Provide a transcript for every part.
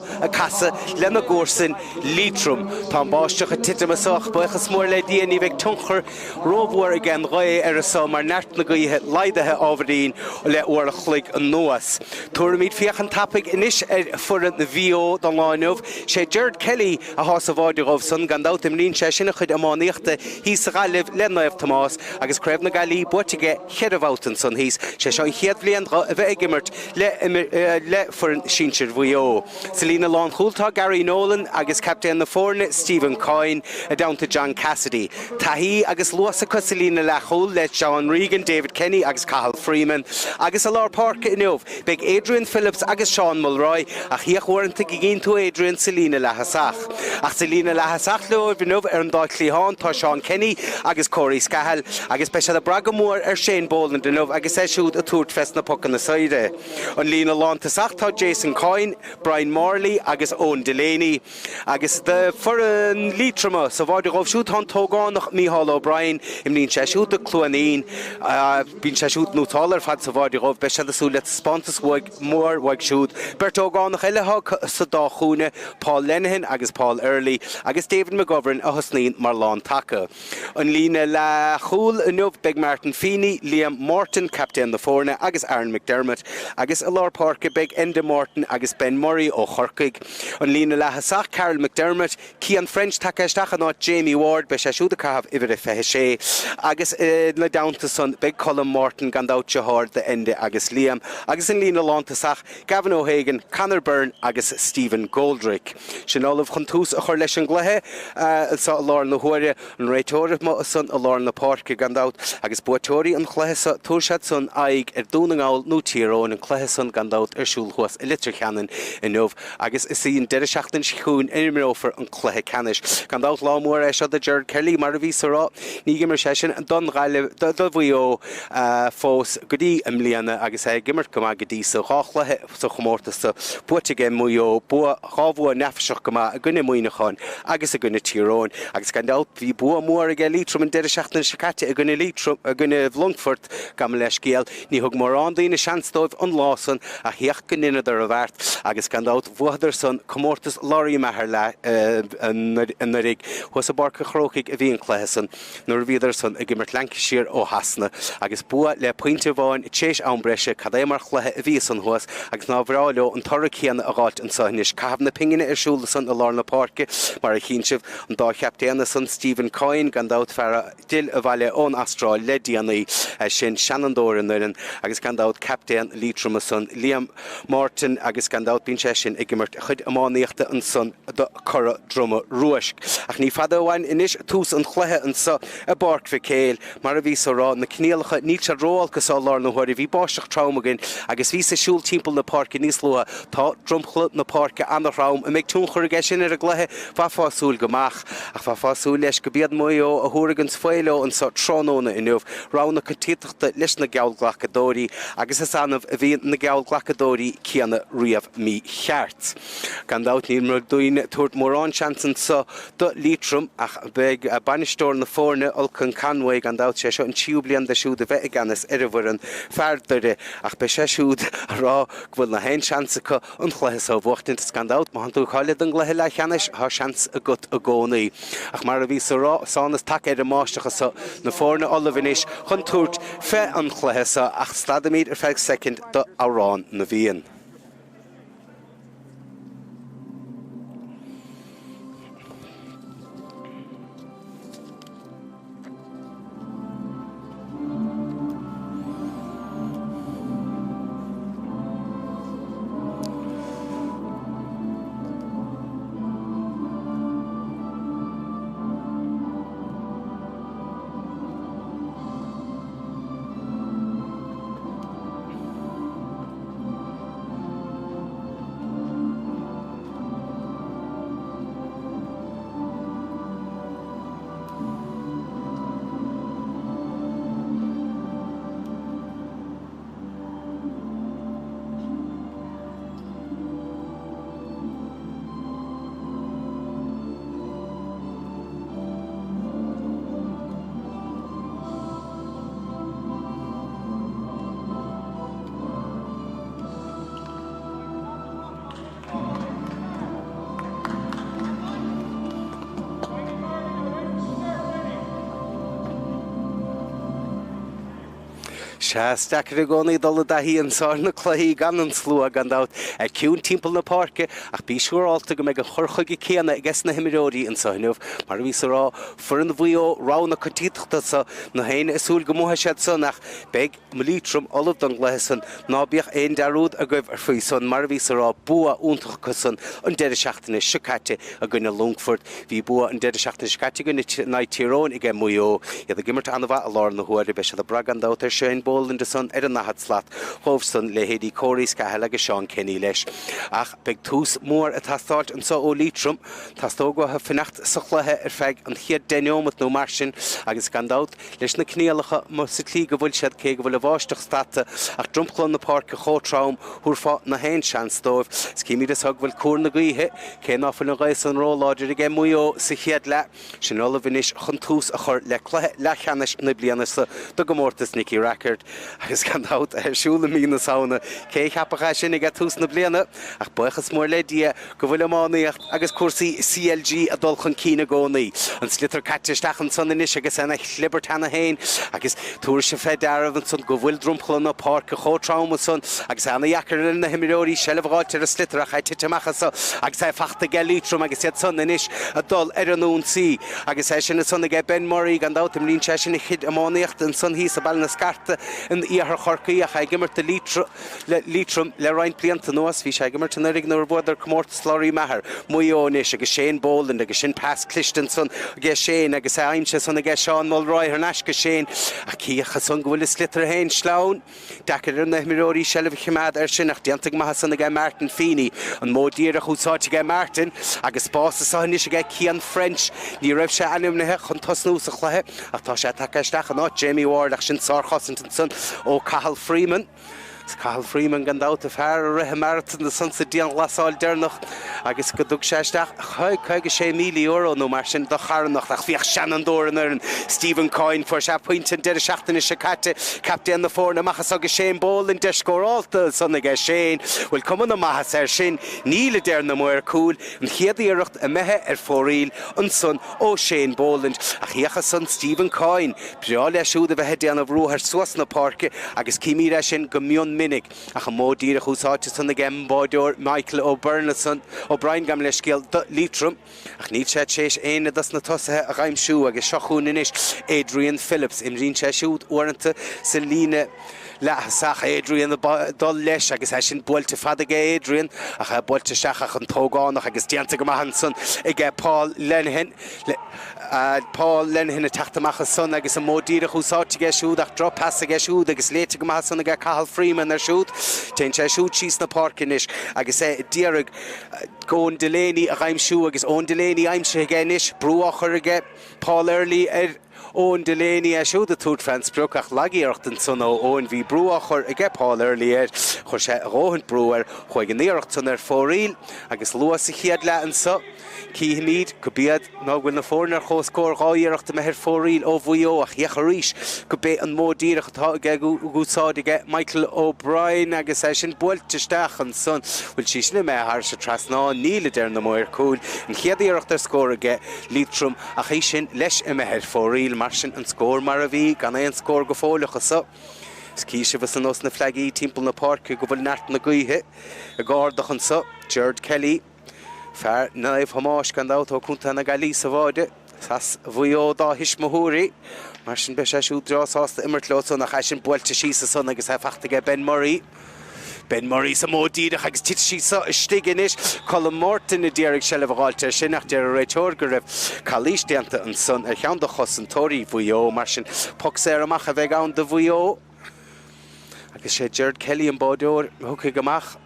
Eo ag casadh lena gcomharsain Liatroim. Tá an báisteach ag titim anso ach buíochas mór le Dia ní bheidh tionchar rómhór ag an ghaoth air anso mar neart na gaoithe laghdaithe ábhairín le uair a chloig anuas. Tabharfaimid féachaint tapaidh anois ar foireann Mhaigh Eo don lá inniu. Sé Gerard Kelly athá sa bháide dhubh san, gan dabht imríonn sé sin a chuid iománaíochta thíos sa Ghaillimh le Naomh Tomás agus Craobh na Gaillimhe buaite aige cheithre bhabhta ansan thíos. Sé seo an chéad bhliain dho a bheith ag imirt le le foireann sinsir Mhaigh Eo. Sa líne lánchúil tá Gary Nolan agus captaen na foirne Stephen Coyne i dteannta John Cassidy. Taithí agus luas acu sa líne leathchúil le Seán Regan, David Kenny agus Cathal Freeman. Agus i lár páirce inniu beidh Adrian Phillips agus Seán Mulroy ach féach uaireanta go gcíonn tú Adrian sa líne leath-thosach. Ach sa líne leath-thosach leo inniu ar an dá chliathán tá Seán Kenny agus Corey Scahill agus beidh siad ag brath go mór ar Shane Boland inniu agus é siúd ag tabhairt fes na pocanna saoire. An líne lántosach tá Jason Coyne, Brian Morley agus Eoin Delaney. Agus do foireann Liatroma sa bháide dhóibh siúd tá an t-ógánach Micheál O'Brien. Imríonn sé siúd do Cluain Fhinn. Bíonn sé siúd nótálta ar fad sa bháide dhubh. Beidh siad ag súil le taispeántas uaidh mór uaidh siúd. Beirt ógánach eile atá sa dá chúinne, Paul Lenihan agus Paul Early, agus David McGovern a thosnaíonn mar lántaca. An líne leathchúil inniu beidh Martin Feeney, Liam Morton, captaen na foirne, agus Aaron McDermott, agus i lár páirce beidh Enda Morton agus Ben Murray ó Chorcaigh. An líne leath-thosach, Karl McDermott, Cian French tagtha isteach in áit Jamie Ward, beidh sé siúd ag caitheamh uimhir a 26, agus ina dteannta san beidh Colm Morton, gan dabht deartháir d'Enda agus Liam, agus an líne lántosach, Gavin O'Hagan, Conor Byrne agus Stephen Goldrick. Sin ullamh chun tús a chur leis an gcluiche anseo i láthair na huaire. An réiteoir amuigh ansan i lár na páirce gan dabht agus buaiteoirí an chluiche seo tabharfaidh siad san aghaidh ar Dún na nGall nó Tír Eoghain, an cluiche san gan dabht ar siúl thuas i Leitir Ceanainn inniu agus is í an deireadh seachtaine seo chugainn a imreofar an cluiche ceannais. Gan dabht lá mór é seo do Gerard Kelly mar a bhíos a rá ní d'imir sé sin don Ghaillimh, do Mhaigh Eo fós go dtí i mbliana agus é ag imirt go maith go dtí so. 2 chluiche sa chomórtas so buaite aige Maigh Eo, bua, 2 bhua neafaiseach go maith i gcoinne Muineacháin agus i gcoinne Tír Eoghain agus gan dabht bhí bua mór aige Liatroim an deireadh seachtaine seo caite i gcoinne Liatroim, i gcoinne Longfoirt, gabh mo leithscéal. Ní thug mórán daoine seans dóibh an lá san ach féach go ndeineadar a bheart agus gan dabht bhuadar san comórtas Lory Meagher anuraidh thuas i bPáirc an Chrócaigh a bhí an cluiche san. nuair a bhíodar san ag imirt Lancashire ó Shasana, agus bua le pointe amháin tréis am breise, cad é mar chluiche a bhí san thuas, agus nár bhreá leo an toradh céanna a dh'fháilt anso anois. Caitheamh na pingine ar siúl ansan i lár na páirce, mar a chíonn sibh, an dá chaptaen ansan, Stephen Coyne, gan dabht, fear a d'fhill abhaile ón Astráil le déanaí, sin seanfhondúir an fhoireann, agus gan dabht captaen Liatroma san, Liam Martin, agus gan dabht bíonn sé sin ag imirt a chuid iománaíochta ansan do Cora Droma Ruaisc. Ach ní fada uainn anois tús an chluiche anso i bPáirc Mhic Éil. Mar a bhíos a rá, na coinníollacha, níl siad ró-olc anso i láthair na huaire. Bhí báisteach trom againn agus bhíos ag siúl timpeall na páirce níos luaithe. Tá dromchla na páirce ana-throm. An mbeidh tionchar aige sin ar an gcluiche? Bheifeá ag súil go mbeadh. Ach bheifeá ag súil leis go b'iad Maigh Eo a thabharfaidh an svae leo anso tráthnóna inniu. Rogha na coitiantachta leis na geallghlacadóirí agus is annamh a bhíonn na geallghlacadóirí céanna riamh mícheart. Gan dabht níl daoine ag tabhairt mórán seans anso do Liatroim ach beidh bainisteoir na foirne, Olcan Conway, gan dabht, sé seo an tríú bliain de siúd a bheith i gceannas ar an bhfoireann, fear Doire, ach beidh sé siúd a rá go bhfuil na haon seans acu an chluiche so a bhuachtaint is gan dabht má thánn tú cáilithe don gcluiche leathcheannais tá seans agat i gcónaí. Ach mar a bhíos a rá, sánas tagtha ar an mbáisteach anso, na foirne ullamh anois chun tabhairt fé an chluiche so ach stadaimid ar feadh soicind do Amhrán na bhFiann. Sea, is deacair i gcónaí dul i dtaithí anso ar na cluichí gan an slua, gan dabht. Ciúin timpeall na páirce, ach bí siúrálta go mbeidh an chur chuige céanna ages na himreoirí anso inniu. Mar a bhíos a rá, foireann Mhaigh Eo rogha na coitiantachta anso, na héinne ag súil go mbuafaidh siad san, ach beidh. Liatroim ullamh don gcluiche san, ná bíodh aon dearúd agaibh faoi san, mar a bhíos a rá, bua iontach acu san an deireadh seachtaine seo caite i gcoinne Longfoirt. Bhí bua an deireadh seachtaine seo caite i gcoinne in aghaidh Tír Eoghain aige Maigh Eo. Iad ag imirt an-mhaith i láthair na huaire. Beidh siad ag brath gan dabht ar Shane Boland ansan ar an ndaichead slat dhóibh san, leithéidí Corey Scahill agus Seán Kenny leis. Ach beidh tús mór ag teastáilt anso ó Liatroim. Teastóidh uathu fanacht sa chluiche ar feadh an chéad deich neomat nó mar sin agus gan dabht, Leis na coinníollacha sa tslí go bhfuil siad, cé go bhfuil an bháisteach stadta, ach dromchla na páirce chomh trom, thabharfá na haon seans dóibh. Is címid anso go bhfuil cúr na gaoithe, cé ná fuil an ghaoth san róláidir aige Maigh Eo sa chéad leath, sinn ullamh anois chun tús a chur le cluiche leathcheannais na bliana seo do gcomórtas Nicky Rackard. Agus gan dabht, ar siúl i mí na Samhna, cé a cheapfadh é sin aige tús na bliana? Ach buíochas mór le Dia go bhfuil iománaíocht agus cúrsaí CLG ag dul chun cinn i gcónaí. An sliotar caite isteach ansan anois agus ina chlibirt cheana féin agus tabharfaidh sibh fé deara ansan go bhfuil dromchla na páirce chomh trom ansan agus é ana-dheacair ar na himreoirí seilbh a dh'fháilt ar an sliotar ach é tite amach anso agus é fachta aige Liatroim agus iad san anois ag dul ar an ionsaí agus é sin ansan aige Ben Murray gan dabht imríonn sé sin a chuid iománaíochta ansan thíos i Baile na Scarta in iarthar Chorcaí ach é ag imirt do Liatroim le Liatroim le roinnt blianta anuas. Bhí sé ag imirt anuraidh nuair a bhuadar comórtas Lory Meagher. Maigh Eo anois agus Shane Boland agus sin pas cliste ansan aige Shane agus é aimsithe ansan aige Seán Mulroy thar n-ais go Shane ach féach ansan go bhfuil an sliotar féin sleamhain. Deacair ar na himreoirí seilbh a choimeád air sin ach déanta go maith ansan aige Martin Feeney. An modh díreach úsáidte aige Martin agus spás anso anois aige Cian French. Ní raibh sé ainmnithe chun tosnú sa chluiche ach tá sé tagtha isteach in áit Jamie Ward ach sin sárchosaint ansan ó Cathal Freeman. Is Cathal Freeman gan dabht an fear a rith an maratón ansan sa dianghlasáil deireanach agus go dtug sé isteach €56,000 nó mar sin do charthanacht ach féach seanfhondúir an fhoireann Stephen Coyne fuair sé pointe an deireadh seachtaine seo caite captaen na foirne amach anso go Shane Boland deis scórálta ansan aige Shane bhfuil cuma na maitheasa air sin níl a deir na maoir cúil an chéad iarracht imithe ar fóraoil ansan ó Shane Boland ach féach ansan Stephen Coyne, breá leis siúd a bheith ag déanamh ruathair suas na páirce agus címid é sin go mion minic ach an modh díreach úsáidte san aige an báideoir Michael O'Byrne san, O'Brien gabh mo leithscéal, do Liatroim ach níl sé tar éis éinne dos na tosaithe a dh'aimsiú agus seo chugainn anois Adrian Phillips, imríonn sé siúd uaireanta sa líne leath-thosach Adrian ag dul leis agus é sin buailte fada aige Adrian ach é buailte isteach ach an t-ógánach agus déanta go maith ansan aige Paul Lenihan. Paul Lenihan ag teacht amach ansan agus an modh díreach úsáidte aige siúd ach droch-phas aige siúd agus léite go maith ansan aige Cathal Freeman ar siúd. Téann sé siúd síos na páirce anois agus é d'iarraidh Eoin Delaney a dh'aimsiú agus Eoin Delaney aimsithe aige anois. Brú á chur aige Paul Early ar Eoin Delaney é siúd ag tabhairt fén sprioc ach lagiarracht ansan ó Eoin. Bhí brú á chur aige Paul Early air. Chuir sé a dhóthaint brú air. Chuaigh an iarracht san ar fóraoil agus luath sa chéad leath anso. Cífimid go b'iad ná go bhfuil na foirne ar comhscór 2 iarracht imithe ar fóraoil ó Mhaigh Eo ach féach arís go b'é an modh díreach atá ag úsáid aige Michael O'Brien agus é sin buailte isteach ansan. Bhfuil sí sin imithe thairis an trasnán? Níl, a deir na maoir cúil. An chéad iarracht ar scór aige Liatroim Ach í sin leis imithe ar fóraoil, mar sin an scór mar a bhí, gan aon scór go fóill acu so. Is chí sibh ansan ós na fleagaí timpeall na páirce go bhfuil neart na gaoithe ag ardach anso. Gerard Kelly, fear Naomh Thomáis gan dabht ó Contae na Gaillimhe sa bháide, is as Mhaigh Eo dá thuismitheoirí, mar sin beidh sé siúd breá sásta imirt leo san ach é sin buailte síos ansan agus é fachta aige Ben Murray. Ben Murray sa modh díreach agus titfidh sí so istigh anois. Colm Morton a d'iarraidh seilbh a dh'fháilt air sin ach deir an réiteoir go raibh calaois déanta ansan ar cheann de chosantóirí Mhaigh Eo. Mar sin, poc saor amach a bheidh ann do Mhaigh Eo agus sé Gerard Kelly an báideoir a thiocfaidh amach.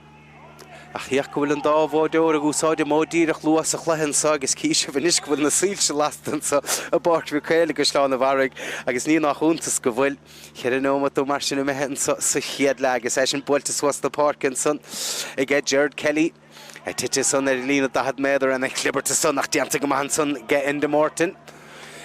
Ach féach go bhfuil an dá bháideoir ag úsáid an modh díreach luath sa chluiche anso agus chí sibh anois go bhfuil na soilse lasta anso i bPáirc Mhic Éil i gCaisleán an Bharraigh agus ní nach iontas go bhfuil. Cheithre neomat nó mar sin imithe anso sa chéad leath agus é sin buailte suas na páirce ansan aige Gerard Kelly. É tite ansan ar an líne 40 méadar ina chlibirt ansan ach déanta go maith ansan aige Enda Morton.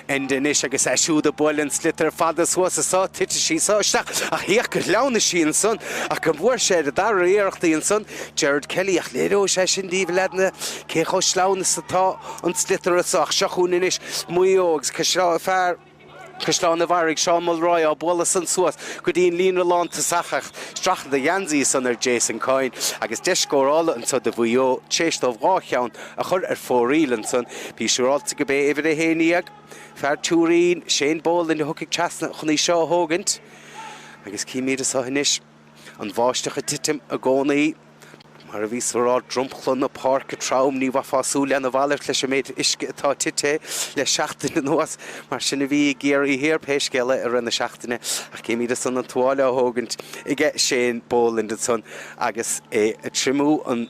Enda anois agus é siúd ag bualadh an sliotar fada suas anso, titfidh sí so isteach ach féach gur shleamhnaigh sí ansan ach go bhfuair sé ar an dara iarracht í ansan Gerard Kelly ach léireoidh sé sin daoibh a leaideanna cé chomh sleamhain is atá an sliotar anso ach seo chugainn anois Maigh Eo agus fear. Caisleán an Bharraigh, Seán Mulroy á bualadh san suas go dtí an líne lántosach ach streachailt a gheansaí san ar Jason Coyne agus deis scórála anso do Mhaigh Eo tréis dóibh 2 cheann a chur ar fóraoil ansan. Bí siúráilte go b'é uimhir 11, fear Tuairín, Shane Boland a thiocfaidh trasna chun í seo a thógaint agus címid anso anois an bháisteach ag titim i gcónaí. Mar a bhíos a rá, dromchla na páirce trom, ní bheifeá ag súil lena mhalairt leis an méid uisce atá tite le seachtain anuas. Mar sin a bhí i gCiarraí Thiar, pé scéal é, i rith na seachtaine. Ach címid ansan an tuáille á thógaint aige Shane Boland ansan agus é ag triomú an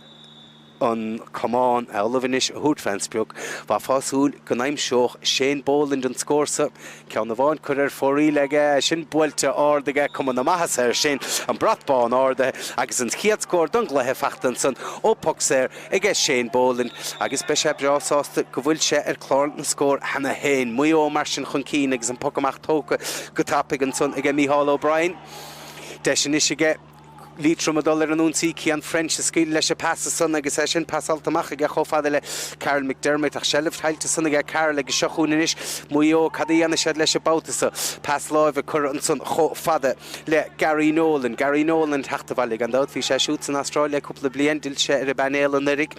an camán é ullamh anois a thabhairt fén sprioc. Bheifeá ag súil go n-aimseodh Shane Boland an scór so. Ceann amháin curtha ar fóraoil aige, sin buailte ard aige, cuma na maitheasa air sin, an brat bán ardaithe agus an chéad scór don gcluiche fachta ansan ó poc saor aige Shane Boland agus beidh sé breá sásta go bhfuil sé ar chlár na scór cheana féin. Maigh Eo mar sin chun cinn agus an poc amach tógtha go tapaidh ansan aige Micheál O'Brien. Deis anois aige. Liatroim ag dul ar an ionsaí, Cian French ag scaoileadh leis an pas ansan agus é sin pasáilte amach aige chomh fada le Karl McDermott ach seilbh caillte ansan aige Karl agus seo chugainn anois Maigh Eo, cad a dhéanfaidh siad leis an babhta seo? Pas láimhe curtha ansan chomh fada le Gary Nolan. Gary Nolan ag teacht abhaile gan dabht, bhí sé siúd san Astráil le cúpla bliain, d'fhill sé ar an bpainéal anuraidh.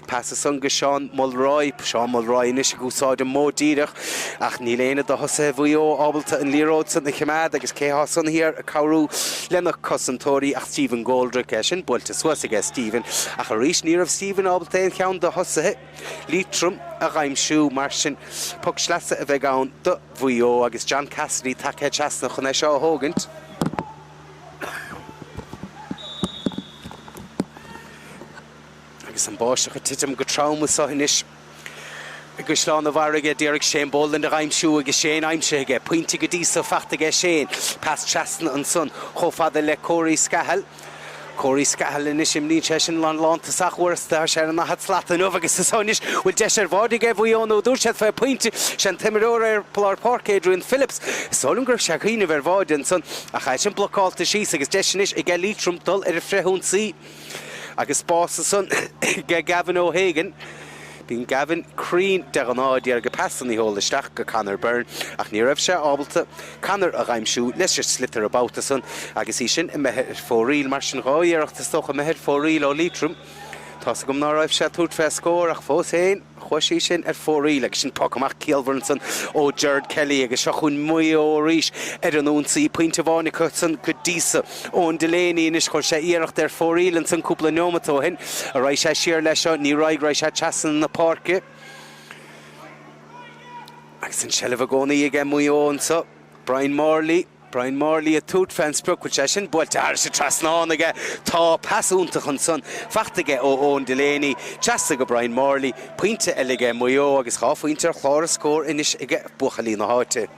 Pas ansan go Seán Mulroy. Seán Mulroy anois ag úsáid an modh díreach ach níl éinne de thosaithe Mhaigh Eo ábalta an liathróid san a choimeád agus cé thá san thiar ag cabhrú lena cosantóirí ach Stephen Goldrick. É sin buailte suas aige Stephen ach arís ní raibh Stephen ábalta aon cheann de thosaithe Liatroim a dh'aimsiú. Mar sin poc sleasa a bheidh ann do Mhaigh Eo agus John Cassidy tagtha trasna chun é seo a thógaint. Agus an báisteach ag titim go trom anso anois i gCaisleán an Bharraigh, d'iarraidh Shane Boland a dh'aimsiú agus Shane aimsithe aige. Pointe go dtí so fachta aige Shane. Pas trasna ansan chomh fada le Corey Scahill. Corey Scahill anois, imríonn sé sin lán lántosach uaireanta, tá sé ar an ndaichead slat inniu agus anso anois bhfuil deis ar bháide aige Mhaigh Eo nó dúirt siad fé pointe. Sé an t-imreoir ar lár páirce Adrian Phillips. Is dóigh liom go raibh sé ag cuimhneamh ar bháide ansan ach é sin blocálta síos agus deis anois aige Liatroim dul ar an frithionsaí. Agus spás ansan aige Gavin O'Hagan. Bíonn Gavin cruinn de ghnáth, d'iarraidh an pas san a sheoladh isteach go Conor Byrne ach ní raibh sé ábalta Conor a dh'aimsiú leis an sliotar an babhta san agus í sin imithe ar fóraoil. Mar sin 2 iarracht is dócha imithe ar fóraoil ó Liatroim. Tá's agam ná raibh sé ag tabhairt fé scór ach fós féin chuaigh sí sin ar fóraoil agus sin poc amach ciallmhar ansan ó Gerard Kelly agus seo chugainn Maigh Eo arís ar an ionsaí. Pointe amháin acu san go dtí so. Eoin Delaney anois chuir sé iarracht ar fóraoil ansan cúpla neomat ó shin. An raghaidh sé siar leis seo? Ní raghaidh, raghaidh sé trasna na páirce agus an tseilbh i gcónaí aige Maigh Eo anso. Brian Morley. Brian Morley ag tabhairt fén sprioc, bhfuil sé sin buailte thairis an trasnán aige? Tá, pas iontach ansan fachta aige ó Eoin Delaney, trasna go Brian Morley, pointe eile aige Maigh Eo agus 2 phointe ar chlár an scóir anois aige buachaillí na háite.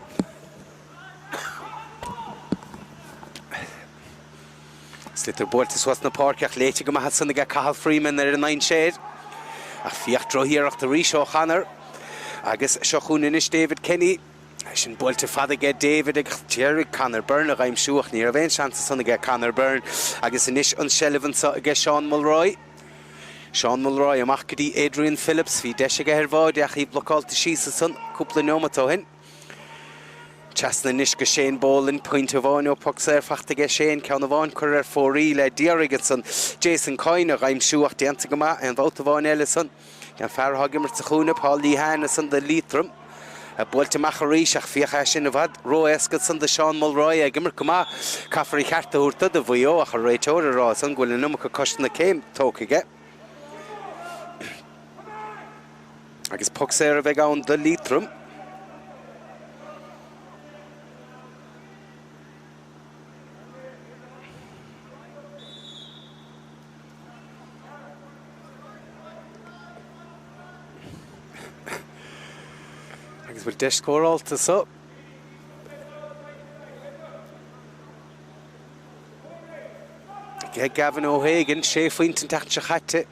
Sliotar buailte suas na páirce ach léite go maith ansan aige Cathal Freeman ar an dainséar. Ach féach drochiarracht arís ó Chonor agus seo chugainn anois David Kenny. É sin buailte fada aige David ag iarraidh Conor Byrne a dh'aimsiú ach ní raibh aon seans ansan aige Conor Byrne agus anois an seilbh anso aige Seán Mulroy. Seán Mulroy amach go dtí Adrian Phillips. Bhí deis aige ar bháide ach í blocálta síos ansan cúpla neomat ó shin. Trasna anois go Shane Boland, pointe amháin ó poc saor fachta aige Shane, ceann amháin curtha ar fóraoil d'iarraidh ansan Jason Coyne a dh'aimsiú ach déanta go maith aon bhabhta amháin eile ansan. An fear atá ag imirt sa chúinne, Paul Lehane ansan do Liatroim, buailte amach arís ach féach é sin i bhfad ró-éasca ansan do Seán Mulroy, é ag imirt go maith. Caithfear a cheart a thabhairt do do Mhaigh Eo ach an réiteoir ag rá ansan go bhfuil an iomarca cois na céim tógtha aige. Agus poc saor a bheidh ann do Liatroim. Agus bhfuil deis scórálta so? Ag Gavin O'Hagan, sé phointe an tseachtain seo chaite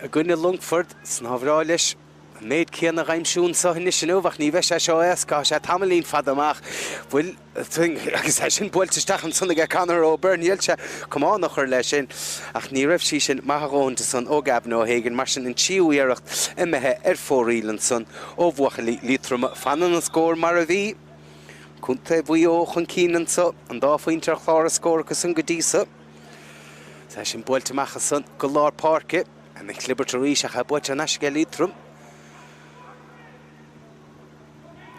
i gcoinne Longford. 'S nár bhreá leis an méid céanna a dh'aimsiú anso anois inniu ach ní bheidh sé seo éasca, tá sé tamaillín fada amach. Bhfuil. Agus é sin buailte isteach ansan aige Conor O'Byrne, níl sé camán a chur leis sin ach ní raibh sí sin maith a dhóthaint ansan ó Gavin O'Hagan. Mar sin an tríú iarracht imithe ar fóraoil ansan ó bhuachaillí Liatroma. Fanann an scór mar a bhí. Contae Mhaigh Eo chun cinn anso, an dá phointe ar chlár a scór acusan go dtí so. Tá sin buailte amach ansan go lár páirce. Ana chlibirt arís ach é buaite thar n-ais aige Liatroim.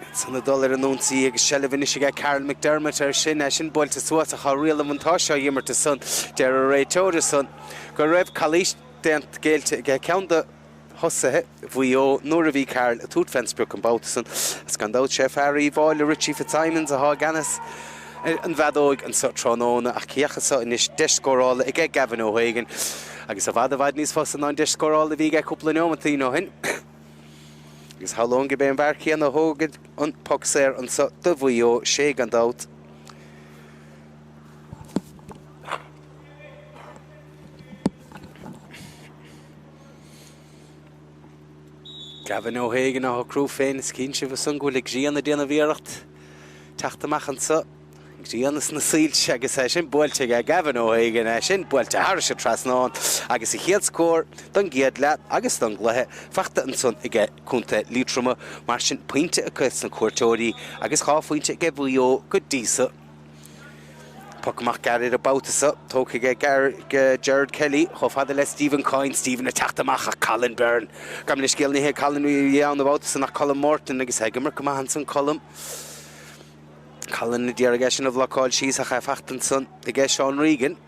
Iadsan ag dul ar an ionsaí agus seilbh anois aige Karl McDermott air sin, é sin buailte suas ach tá riail an bhuntáiste á imirt ansan. Deir an réiteoir ansan go raibh calaois déanta géillte aige ceann de thosaithe Mhaigh Eo nuair a bhí Karl ag tabhairt fén sprioc an babhta san. Is gan dabht sé fear Uíbh Fhailí Richie Fitzsimons atá i gceannas ar an bhfeadóig anso tráthnóna ach cé acu so anois deis scórála aige Gavin O'Hagan agus i bhfad i bhfad níos fusa ná an deis scórála a bhí aige cúpla neomat ó shin. Agus shamhlóinn gurb é an fear céanna a thógfaidh an poc saor anso do Mhaigh Eo, sé gan dabht. Gavin O'Hagan á shocrú féin, is cinnte ansan go bhfuil an ghrian ag déanamh iarracht teacht amach anso. An ghrian is na soilse agus é sin buailte aige Gavin O'Hagan, é sin buailte thairis an trasnán agus a chéad scór don gcéad leath agus don gcluiche faighte ansan aige Contae Liatroma. Mar sin, pointe acu sna cuairteoirí agus 2 phointe aige Mhaigh Eo go dtí so. Poc amach gairid an babhta so, tógtha aige Gerard Kelly chomh fada le Stephen Coyne. Stephen ag teacht amach ach Colin Byrne. Gabh mo leithscéal, ní hé Colin a bhí ann an babhta san ach Colm Morton agus é ag imirt go maith ansan Colm. Colin a d'iarraidh é sin a bhlocáil síos ach é faighte ansan aige Seán Regan.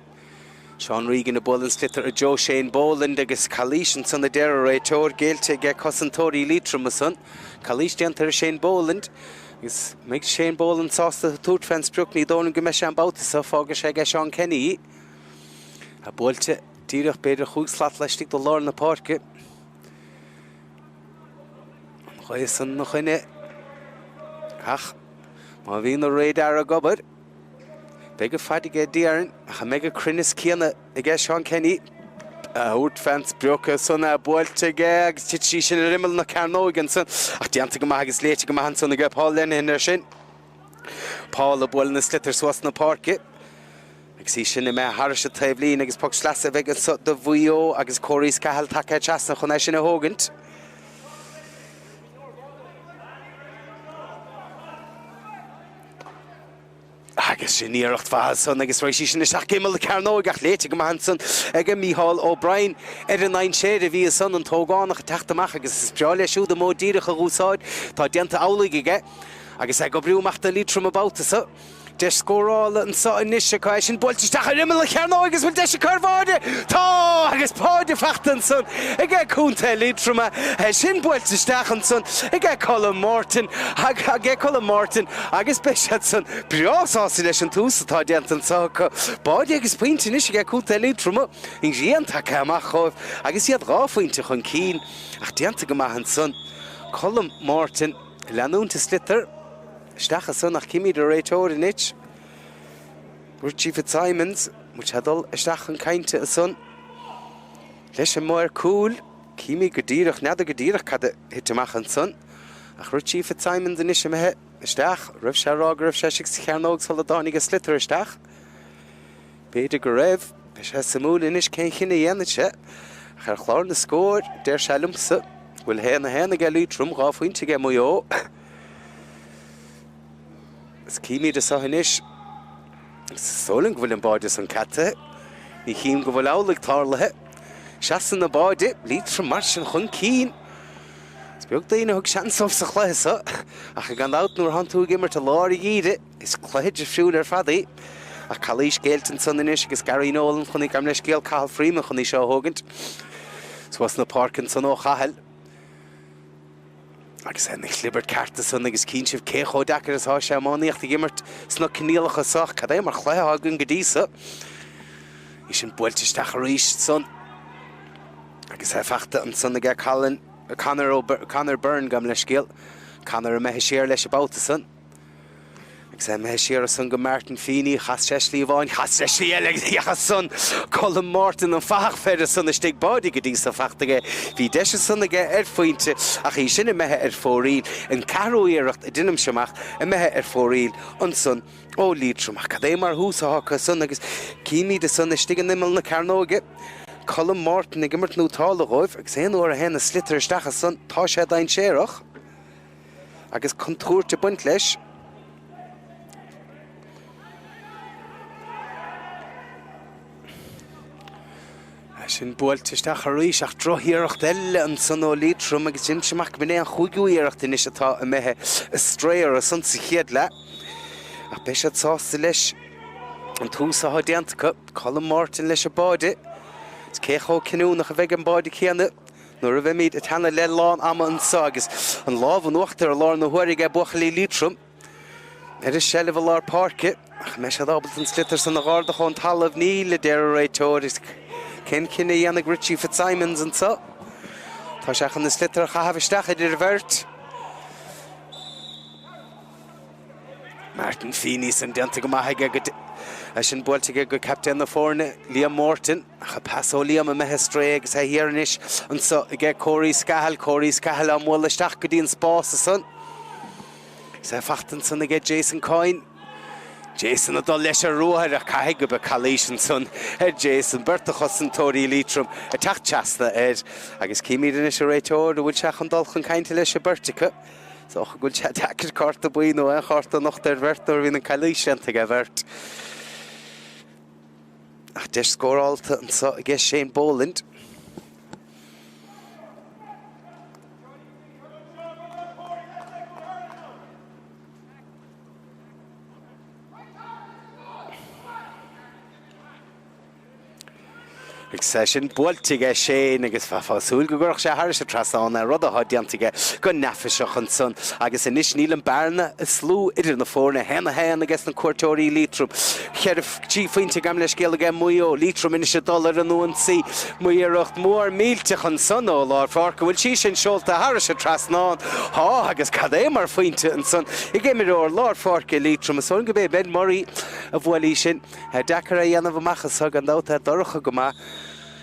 Seán Regan ag bualadh an sliotar i dtreo Shane Boland agus calaois ansan a deir an réiteoir, géillte aige cosantóirí Liatroma ansan. Calaois déanta ar Shane Boland agus an mbeidh Shane Boland sásta tabhairt fén sprioc, ní dóigh liom go mbeidh sé an babhta seo, fágfaidh sé aige Seán Kenny í. É buailte díreach b'fhéidir chúig slat laistigh de lár na páirce. An ghaoth san ina choinne ach má bhíonn an radar ag obair, Beidh an faid aige déarfainn, ach an mbeidh an cruinneas céanna aige Seán Kenny? A thabhairt fén sprioc ansan é buailte aige agus thit sí sin ar imeall na cearnóige ansan ach déanta go maith agus léite go maith ansan aige Paul Lenihan air sin. Paul ag bualadh na sliotar suas na páirce agus í sin imithe thairis an taobhlíne agus poc sleasa a bheidh anso do Mhaigh Eo agus Corey Scahill tagtha trasna chun é sin a thógaint. Agus sin iarracht mhaith ansan agus rith sí sin isteach go imeall na cearnóige ach léite go maith ansan aige Mícheál O'Brien ar an ndainséar a bhí ansan, an t-ógánach ag teacht amach agus is breá leis siúd an modh díreach a dh'úsáid. Tá déanta amhlaidh aige agus é ag oibriú amach do Liatroim an babhta so. Deis scórála anso anois acu, é sin buailte isteach ar imeall na cearnóige agus bhfuil deis acu ar bháide? Tá! Agus báide faighte ansan aige Contae Liatroma, é sin buailte isteach ansan aige Colm Martin, aige Colm Martin agus beidh siadsan breá sásta leis an tús atá déanta anso acu. Báide agus pointe anois aige Contae Liatroma, an ghrian tagtha amach dhóibh agus iad 2 phointe chun cinn ach déanta go maith ansan. Colm Martin ag leanúint an sliotar isteach ansan ach címid an réiteoir anois. Richie Fitzsimons, bhfuil sé ag dul isteach chun cainte ansan leis an maor cúil. Címid go díreach, n'fheadar go díreach cad a thit amach ansan, ach Richie Fitzsimons anois imithe isteach. Raibh sé ag rá go raibh sé istigh sa chearnóg sula dtáinig an sliotar isteach? B'fhéidir go raibh. Beidh sé suimiúil anois cén chinneadh a dhéanfaidh sé. Ach ar chlár na scór, deir sé liomsa go bhfuil 1-1 aige Liatroim, 2 phointe aige Maigh Eo. Is címid anso anois. Is dóigh liom go bhfuil an báide san ceadaithe. Ní chím go bhfuil amhlaidh tarlaithe. Seasann an báide, Liatroim mar sin chun cinn. Is beag daoine a thug seans dóibh sa chluiche so, ach gan dabht nuair atánn tú ag imirt i lár an gheimhridh, is cluiche difriúil ar fad í. Ach calaois géillte ansan anois agus Gary Nolan chun í, gabh mo leithscéal, Cathal Freeman chun í seo a thógaint. Suas na páirce ansan ó Chathail. Agus é ina chlibirt ceart ansan agus cíonn sibh cé chomh deacair is atá sé iománaíocht a imirt sna coinníollacha so. Cad é mar chluiche atá againn go dtí so. Í sin buailte isteach arís ansan agus é faighte ansan aige Colin, Conor, Conor Byrne, gabh mo leithscéal. Conor imithe siar leis an babhta san. Agus é imithe siar ansan go Martin Feeney, chas sé slí amháin, chas sé slí eile agus féach ansan Colm Martin, an fathach fir ansan istigh, báide go dtí so faighte aige. Bhí deis ansan aige ar phointe ach í sin imithe ar fóraoil. An ceathrú iarracht a deinimse amach imithe ar fóraoil ansan ó Liatroim. Ach cad é mar thús atá acu san agus címid ansan istigh in imeall na cearnóige Colm Martin ag imirt nótála dhóibh agus aon uair a théann an sliotar isteach ansan tá sé dainséarach. Agus contúirt ag baint leis. Sin buailte isteach arís ach drochiarracht eile ansan ó Liatroim agus déanaimse amach go mb'in é an chúigiú iarracht anois atá imithe astray orthu san sa chéad leath. Ach beidh siad sásta leis an tús atá déanta acu. Colm Morton leis an báide. Is cé chomh cinniúnach a bheidh an báide céanna nuair a bheimid ag teannadh le lán ama anso agus an lámh in uachtar i lár na huaire aige buachaillí Liatroim. Ar an seilbh i lár páirce, ach an mbeidh siad ábalta an sliotar san a dh'ardach ón talamh? Níl, a deir an réiteoir. Is cén cinneadh a dhéanfaidh Richie Fitzsimons anso? Tá sé chun an sliotar a chaitheamh isteach idir an bheirt. Martin Feeney san déanta go maith aige go é sin buailte aige go captaen na foirne, Liam Morton. Ach an pas ó Liam imithe astray agus é thiar anois anso aige Corey Scahill. Corey Scahill á mbualadh isteach go dtí an spás ansan. Is é fachta ansan aige Jason Coyne. Jason ag dul leis ar ruathar ach caithfidh go mbeadh calaois ansan ar Jason. Beirt de chosantóirí Liatroim ag teacht trasna air agus címid anois an réiteoir an bhfuil sé chun dul chun cainte leis an beirt acu. Is dócha go bhfuil sé deacair cárta buí nó aon chárta a nochtadh ar bheirt nuair a bhíonn an calaois déanta ag an bheirt. Ach deis scórálta anso aige Shane Boland. Agus é sin buailte aige Shane agus bheifeá ag súil go gcuirfeadh sé thairis an trasnán é, rud atá déanta aige go neafaiseach ansan. Agus anois níl an bearna is lú idir na foirne, 1-1 aige na cuairteoirí Liatroim. 4, 3 phointe gabh mo leithscéal aige Maigh Eo, Liatroim anois ag dul ar an ionsaí. Iarracht mhór millteach ansan ó lár pháirce. Bhfuil sí sin seolta thairis an trasnán? Tá, agus cad é mar phointe ansan ag imreoir lár pháirce Liatroim. Is dóigh liom gurb é Ben Murray a bhuail í sin. Deacair é a dhéanamh amach anso gan dabht, é dorcha go maith,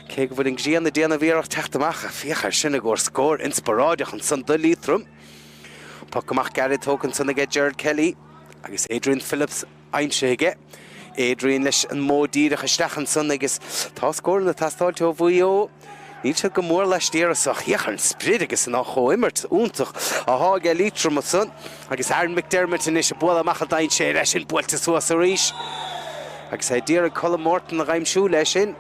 cé go bhfuil an ghrian ag déanamh iarracht teacht amach. Féach air sin i gcomhair scór inspioráideach ansan do Liatroim. Poc amach gairid tógtha ansan aige Gerard Kelly agus Adrian Phillips aimsithe aige. Adrian leis an modh díreach isteach ansan agus tá scóranna ag teastáilt ó Mhaigh Eo. Níl siad go mór laistiar as ach féach ar an sprid agus an chomhimirt iontach athá aige Liatroim ansan agus Aaron McDermott anois ag bualadh amach an dainséar, é sin buailte suas arís agus é d'iarraidh Colm Morton a dh'aimsiú leis sin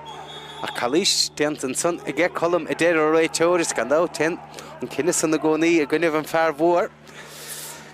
ach calaois déanta ansan aige Colm a deir an réiteoir is gan dabht téann an cinneadh san i gcónaí i gcoinnibh an fear mhór.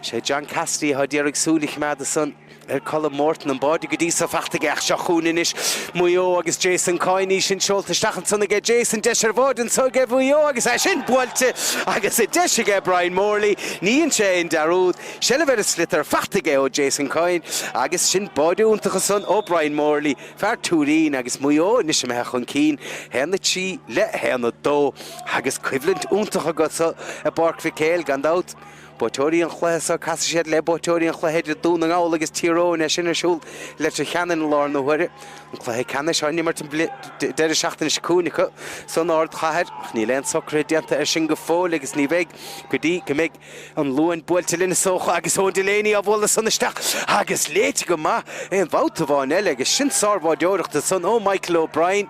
Sé John Cassidy atá d'iarraidh súil a choimeád ansan ar Colm Morton, an báide go dtí so fachta aige ach seo chugainn anois Maigh Eo agus Jason Coyne, í sin seolta isteach ansan aige Jason, deis ar bháide anso aige Mhaigh Eo agus é sin buailte agus an deis aige Brian Morley, ní dhein sé aon dearúd, seilbh ar an sliotar fachta aige ó Jason Coyne agus sin báide iontach ansan ó Brian Morley, fear Tuairín agus Maigh Eo anois imithe chun cinn, 1-3 le 1-2 agus coimhlint iontach agat i bPáirc Mhic Éil gan dabht. Buaiteoirí an chluiche seo, casfaidh siad le buaiteoirí an chluiche idir Dún na nGall agus Tír Eoghain, é sin ar siúl i Leitir Ceanainn i lár na huaire. An cluiche ceannais á n-imirt an deireadh seachtaine seo chugainn acu san ardchathair, ach níl aon socruithe déanta air sin go fóill agus ní bheidh go dtí go mbeidh an Luan buailte linn is dócha agus Eoin Delaney á bhualadh san isteach agus léite go maith aon bhabhta amháin eile agus sin sárbháideoireacht ansan ó Michael O'Brien.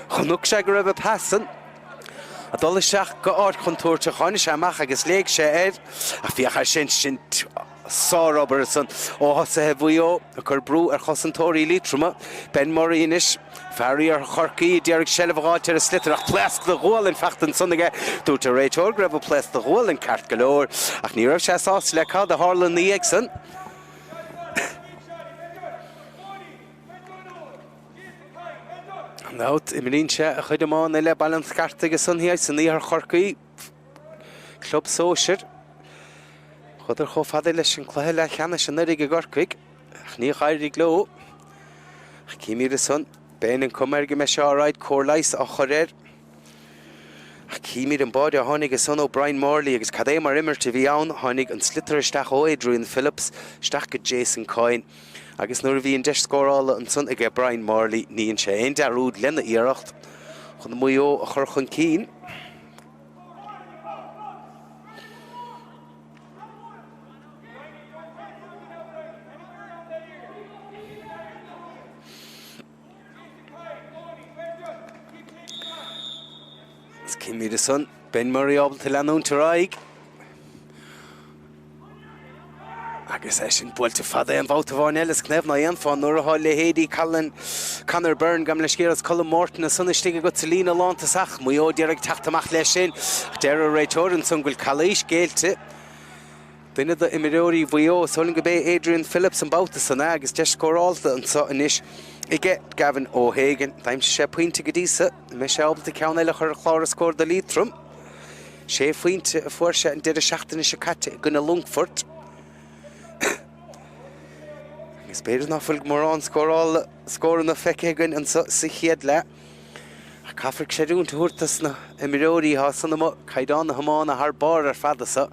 Chonaic sé go raibh an pas san. Ag dul isteach go áit chontúirteach, tháinig sé amach agus léig sé air, ach féach air sin, sin sárobair ansan ó thosaithe Mhaigh Eo, ag cur brú ar chosantóirí Liatroma. Ben Murray anois, fear Iarthar Chorcaí, a d'iarraidh seilbh a dh'fháilt ar an sliotar ach pléasc de ghualainn fachta ansan aige. Dúirt an réiteoir go raibh an pléasc de ghualainn ceart go leor, ach ní raibh sé sásta le cad a tharla ina dhiaidh san. Gan dabht, imríonn sé a chuid iomána le Baile an Scartaigh ansan thiar san iarthar Chorcaí, club sóisir. Chuadar chomh fada leis an cluiche leathcheannais anuraidh i gCorcaigh, ach níor éirigh leo. Ach címid ansan, Ben an cuma air go mbeidh sé alright, cóir leighis á chur air. Ach címid an báide a tháinig ansan ó Brian Morley agus cad é mar imirt a bhí ann. Tháinig an sliotar isteach ó Adrian Phillips isteach go Jason Coyne. Agus nuair a bhí an deis scórála ansan aige Brian Morley, ní dhein sé aon dearúd lena iarracht chun Maigh Eo a chur chun cinn. Is címid ansan Ben Murray ábalta leanúint ar aghaidh. Agus. Agus é sin buailte fada aon bhabhta amháin eile is cnámh ná dhéanfá nuair atá leithéidí Colin, Conor Byrne, gabh mo leithscéal is Colm Morton ansan istigh agat sa líne lántosach. Maigh Eo d'iarraidh teacht amach leis sin ach deir an réiteoir ansan go bhfuil calaois géillte. Duine d'imreoirí Mhaigh Eo, is dóigh liom gurb é Adrian Phillips an babhta san é agus deis scórálta anseo anois aige Gavin O'Hagan. D'aimsigh sé pointe go dtí so. An mbeidh sé ábalta ceann eile a chur ar chlár an scóir do Liatroim? Sé phointe a fuair sé an deireadh seachtaine seo caite i gcoinne Longfoirt. Agus b'fhéidir ná fuil mórán scórála, scóranna feicthe againn anseo sa chéad leath. Ach caithfear creidiúint a thabhairt dos na himreoirí atá san amuigh, caighdeán na hiomána thar barr ar fad anso.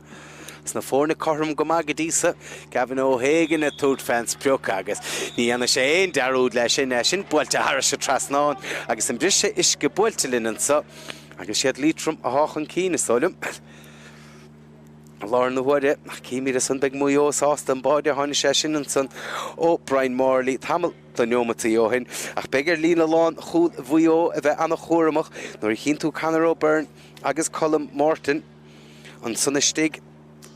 Is na foirne cothrom go maith go dtí so. Gavin O'Hagan ag tabhairt fén sprioc agus ní dhéanfaidh sé aon dearúd leis sin, é sin buailte thairis an trasnán agus an briseadh uisce buailte linn anso agus siad Liatroim athá chun cinn, is dóigh liom. I láthair na huaire, ach címid ansan beidh Maigh Eo sásta an báide a tháinig sé sin ansan ó Brian Morley tamall de neomataí ó shin. Ach beidh ar líne lán chúil Mhaigh Eo a bheith an-chúramach nuair a chíonn tú Conor O'Byrne agus Colm Morton ansan istigh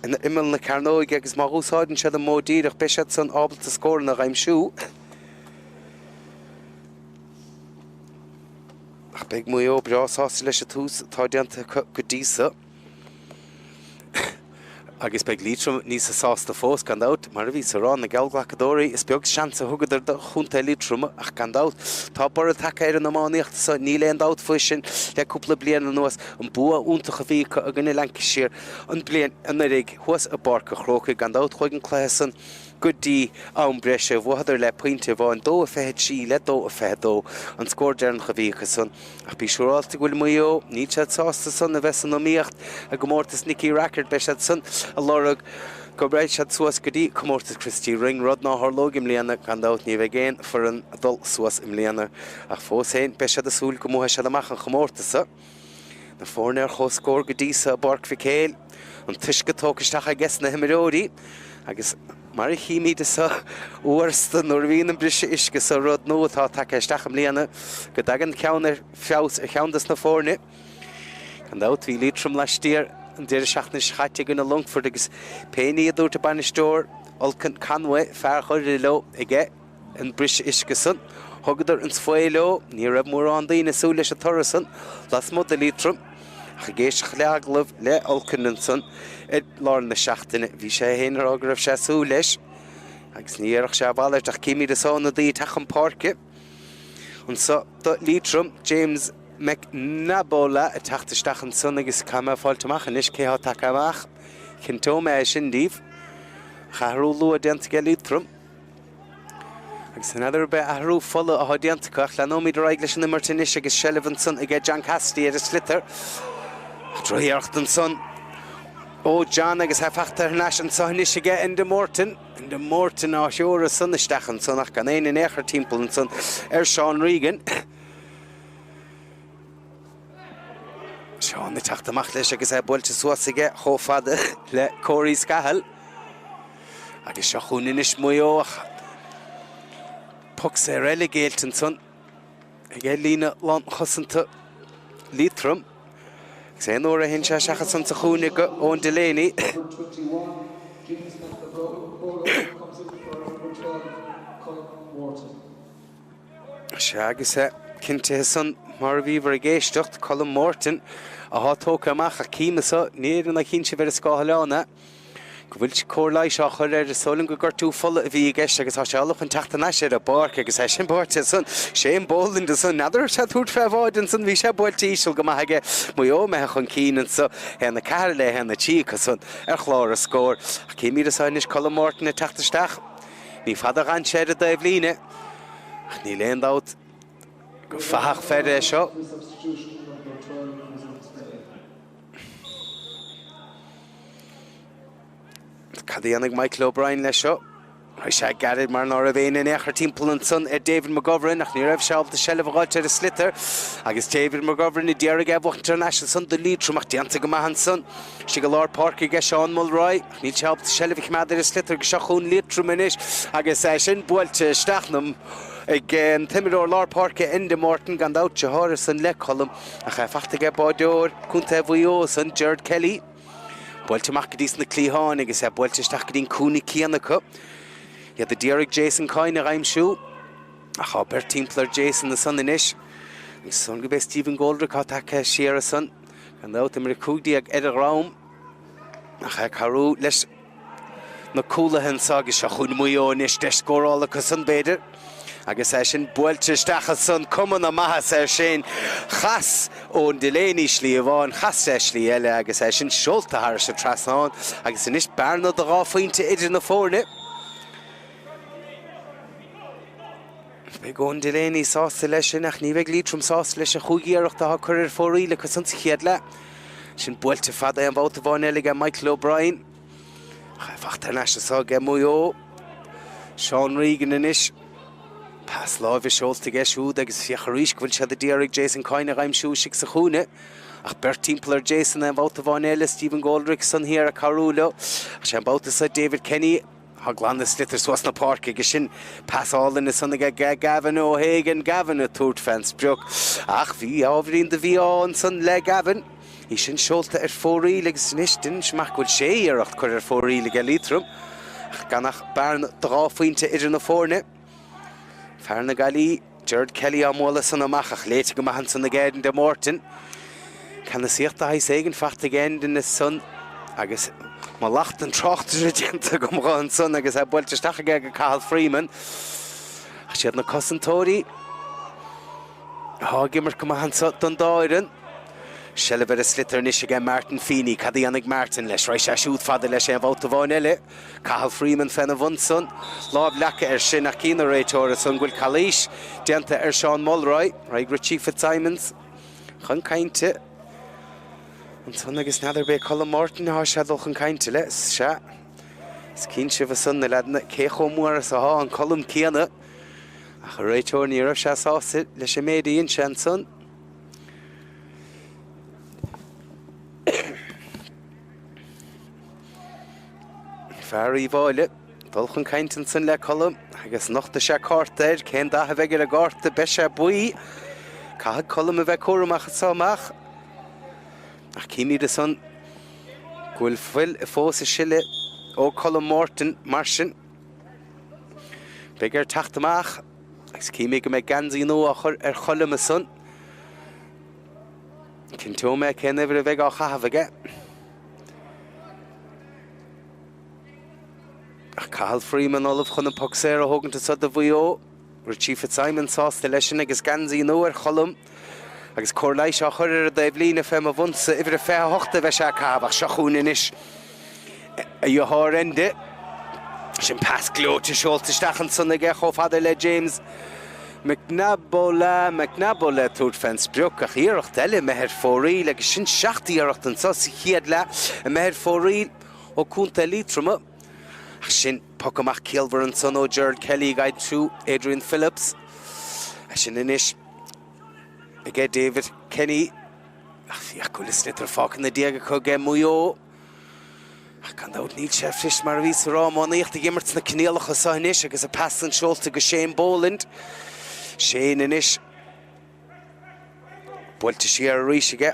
in imeall na cearnóige agus má úsáideann siad an modh díreach beidh siad san ábalta scóranna a aimsiú. Ach beidh Maigh Eo breá sásta leis an tús atá déanta acu go dtí so. Agus beidh Liatroim níos sásta fós, gan dabht. Mar a bhíos ag rá, na geallghlacadóirí, is beag seans a thugadar do chontae Liatroma ach gan dabht, tá borradh tagtha ar an iománaíocht so, níl aon dabht faoi sin, le cúpla bliain anuas. An bua iontach a bhí acu i gcoinne Lancashire an bliain anuraidh thuas i bPáirc an Chrócaigh, gan dabht chuaigh an cluiche san go dtí am breise. Bhuadar le pointe amháin, 2-23 le 2-22 an scór deireanach a bhí acu san. Ach bí siúráilte go bhfuil Maigh Eo, níl siad sásta san a bheith san iomaíocht i gcomórtas Nicky Rackard, beidh siad san ag lorg go mbeidh siad suas go dtí comórtas Christy Ring, rud ná tharlóidh i mbliana, gan dabht ní bheidh aon foireann ag dul suas i mbliana ach fós féin beidh siad ag súil go mbuafaidh siad amach an chomórtas so. Na foirne ar chomhscór go dtí so i bPáirc Mhic Éil, an t-uisce tógtha isteach aige na himreoirí agus mar a chímid anso uaireanta nuair a bhíonn an briseadh uisce so, rud nua atá tagtha isteach i mbliana, go dtagann ceann ar feabhas ar cheann des na foirne. Gan dabht bhí Liatroim laistiar an deireadh seachtaine seo chaite i gcoinne Longfoirt agus pé ní a dúirt a bainisteoir Olcan Conway, fear Dhoire leo aige, an briseadh uisce san. Thugadar an svae leo. Ní raibh mórán daoine ag súil leis an toradh san lasmuigh de Liatroim. Ach ag éisteacht le agallamh le Olcan ansan i lár na seachtaine, bhí sé féin ag rá go raibh sé ag súil leis agus ní dhéarfadh sé a mhalairt. Ach címid anso ionadaí ag teacht chun páirce anso do Liatroim, James McNabola ag teacht isteach ansan agus caithfidh mé fáilt amach anois cé thá tagtha amach. Cinnteoidh mé é sin daoibh. Ach athrú luath déanta aige Liatroim. Agus n'fheadar ab é athrú fola atá déanta acu ach leanóimid ar aghaidh leis an imirt anois agus seilbh ansan aige John Cassidy ar an sliotar. Drochiarracht ansan ó John agus é fachta thar n-ais anso anois aige Enda Morton. Enda Morton á threorú san isteach ansan ach gan éinne in aon chor timpeall ansan ar Seán Regan. Seán ag teacht amach leis agus é buailte suas aige chomh fada le Corey Scahill. Agus seo chugainn anois Maigh Eo ach poc saor eile géillte ansan ag líne lánchosanta Liatroim. Agus aon uair a théann sé isteach ansan sa chúinne go Eoin Delaney. 21, James McNabola comes in for number 12, Colm Morton. Sea, agus é cinntithe san, mar a bhíobhair ag éisteacht, Colm Morton athá tógtha amach ach cím anso, ní fhéadfainn a chinntiú ar an scáileán é, go bhfuil cóir leighis á chur air. Is dóigh liom gur gortú fola a bhí i gceist agus tá sé ullamh chun teacht thar n-ais ar an bpáirc agus é sin buailte ansan. Shane Boland ansan, n'fheadar raibh sé ag tabhairt fé bháide ansan, bhí sé buailte íseal go maith aige. Maigh Eo imithe chun cinn anso, 1-4 le 1-3 acu san ar chlár an scóir. Ach címid anso anois Colm Morton ag teacht isteach. Ní fada a dh'fhan sé ar an dtaobhlíne, ach níl aon dabht gur fathach fir é seo. Cad a dhéanfaidh Michael O'Brien leis seo? Raghadh sé gairid mar ná raibh éinne in aon chor timpeall ansan ar David McGovern ach ní raibh sé ábalta seilbh a dh'fháilt ar an sliotar agus David McGovern a d'iarraidh é a bhuachaint thar n-ais ansan do Liatroim ach déanta go maith ansan. Istigh i lár páirce aige Seán Mulroy ach níl sé ábalta seilbh a choimeád ar an sliotar agus seo chugainn Liatroim anois agus é sin buailte isteach ag an t-imreoir lár páirce Enda Morton gan dabht deartháir san le Colm ach é fachta aige báideoir Contae Mhaigh Eo san Gerard Kelly. Buailte amach go dtí sna cliatháin agus é buailte isteach go dtí an cúinne céanna acu. Iad a d'iarraidh Jason Coyne a dh'aimsiú. Ach tá beirt timpeall ar Jason ansan anois. Agus is dóigh gurb é Stephen Goldrick atá tagtha siar ansan. Gan dabht, uimhir 15 ar a dhrom. Ach é ag cabhrú leis na cúlaithe anso agus seo chugainn Maigh Eo anois, deis scórála acusan b'fhéidir. Agus é sin buailte isteach ansan, cuma na maitheasa air sin. Chas Eoin Delaney slí amháin, chas sé slí eile agus é sin seolta thairis an trasnán agus anois bearna de dhá phointe idir na foirne. Beidh Eoin Delaney sásta leis sin ach ní bheidh Liatroim sásta leis an chúig iarracht atá curtha ar fóraoil acusan sa chéad leath. Sin buailte fada aon bhabhta amháin eile aige Michael O'Brien. Ach é fachta thar n-ais anso aige Maigh Eo. Seán Regan anois. Pas láimhe seolta aige siúd agus féach arís go bhfuil siad a d'iarraidh Jason Coyne a dh'aimsiú istigh sa chúinne. Ach beirt timpeall ar Jason aon bhabhta amháin eile, Stephen Goldrick ansan thiar ag cabhrú leo. Ach sé an babhta seo David Kenny. Ag glanadh sliotar suas na páirce aige sin. Pas álainn ansan aige Gavin O'Hagan, Gavin ag tabhairt fén sprioc. Ach bhí ábhairín de mhí-ádh ansan le Gavin. Í sin seolta ar fóraoil agus anois deinimse amach go bhfuil sé iarracht curtha ar fóraoil aige Liatroim. Ach gan ach bearna de dhá phointe idir na foirne. Fear na Gaillí. Gerard Kelly á mbualadh san amach ach léite go maith ansan ag Enda Morton. Ceannasaíocht de shaghas éigin faighte ag Enda ansan agus mallacht an tráchtaire déanta agam dho ansan agus é buailte isteach aige go Cathal Freeman. Ach siad na cosantóirí atá ag imirt go maith anso don dá fhoireann. Seilbh ar an sliotar anois aige Martin Feeney. Cad a dhéanfaidh Martin leis? Raghaidh sé siúd fada leis aon bhabhta amháin eile. Cathal Freeman féna bhun san. Lámh leagtha air sin ach cíonn an réiteoir ansan go bhfuil calaois déanta ar Seán Mulroy. Raghaidh Richie Fitzsimons chun cainte ansan agus n'fheadar b'é Colm Morton atá sé ag dul chun cainte le. Sea, is cíonn sibh ansan na leaideanna cé chomh mór is atá an Colm céanna. Ach an réiteoir ní raibh sé sásta leis an méid a dhein sé ansan. Fear Uíbh Fhailí ag dul chun cainte ansan le Colm agus nochtfaidh sé cárta air. Cén dath a bheidh ar an gcárta? Beidh sé buí. Caithfidh Colm a bheith cúramach anso amach. Ach címid ansan go bhfuil fuil fós ag sileadh ó Colm Morton mar sin beidh air teacht amach agus címid go mbeidh geansaí nua á chur ar Cholm ansan. Cinnteoidh mé cén uimhir a bheidh á chaitheamh aige. Ach Cathal Freeman ullamh chun an poc saor a thógaint anso do Mhaigh Eo. Richie Fitzsimons sásta leis sin agus geansaí nua ar Cholm. Agus cóir leighis á chur ar an dtaobhlíne fé mo bhunsa, uimhir a 28 a bheidh sé ag caitheamh ach seo chugainn anois a dheartháir Enda. Sin pas gleoite seolta isteach ansan aige chomh fada le James McNabola, McNabola ag tabhairt fén sprioc ach iarracht eile imithe ar fóraoil agus sin seacht iarracht anso sa chéad leath imithe ar fóraoil ó Contae Liatroma. Ach sin poc amach ciallmhar ansan ó Gerald Kelly ag aimsiú Adrian Phillips. Sin anois aige David Kenny. Ach féach go bhfuil an sliotar fágtha ina diaidh acu aige Maigh Eo. Ach gan dabht níl sé fuirist mar a bhíos a rá iománaíocht a dh'imirt sna coinníollacha seo anois agus an pas san seolta go Shane Boland. Shane anois buailte siar arís aige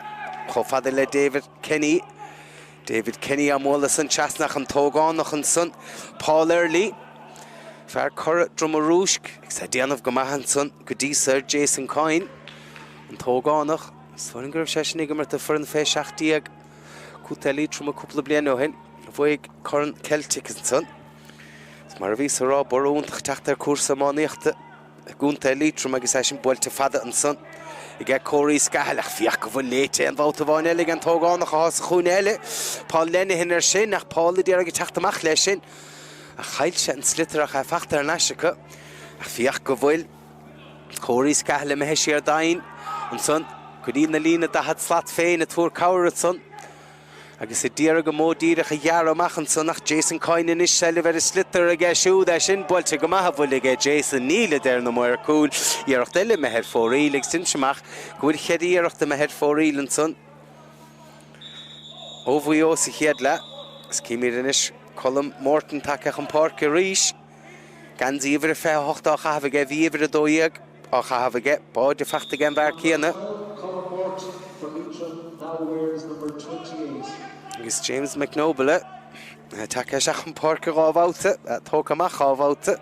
chomh fada le David Kenny. David Kenny á mbualadh san trasna ach an t-ógánach ansan, Paul Early, fear Cora Droma Rúisc, agus é déanamh go maith ansan go dtí so ar Jason Coyne, an t-ógánach. Is dóigh liom go raibh sé sin ag imirt do foireann fé 17. Contae Liatroma cúpla bliain ó shin, bhuaigh Corn Celtic ansan. Is mar a bhíos a rá, borradh iontach teacht ar cúrsa iománaíochta i gContae Liatroma agus é sin buailte fada ansan aige Corey Scahill ach féach go bhfuil léite aon bhabhta amháin eile ag an t-ógánach atá sa chúinne eile, Paul Lenihan air sin ach Paul a d'iarraidh teacht amach leis sin ach chaill sé an sliotar ach é fachta thar n-ais acu ach féach go bhfuil Corey Scahill imithe siar domhain ansan go dtí na líne 40 slat féin ag tabhairt cabhair ansan agus a d'iarraidh an modh díreach a ghearradh amach ansan ach Jason Coyne anois seilbh ar an sliotar aige siúd é sin buailte go maith an bhfuil aige Jason níl a deir na maoir cúil iarracht eile imithe ar fóraoil agus deinimse amach go bhfuil cheithre iarracht imithe ar fóraoil ansan ó Mhaigh Eo sa chéad leath agus címid anois Colm Morton tagtha chun páirce arís. Geansaí uimhir a 28 á chaitheamh aige, bhí uimhir a 12 á chaitheamh aige, báide fachta ag an bhfear céanna. Agus James McNobile tagtha isteach chun páirce 2 bhabhta, tógtha amach 2 bhabhta.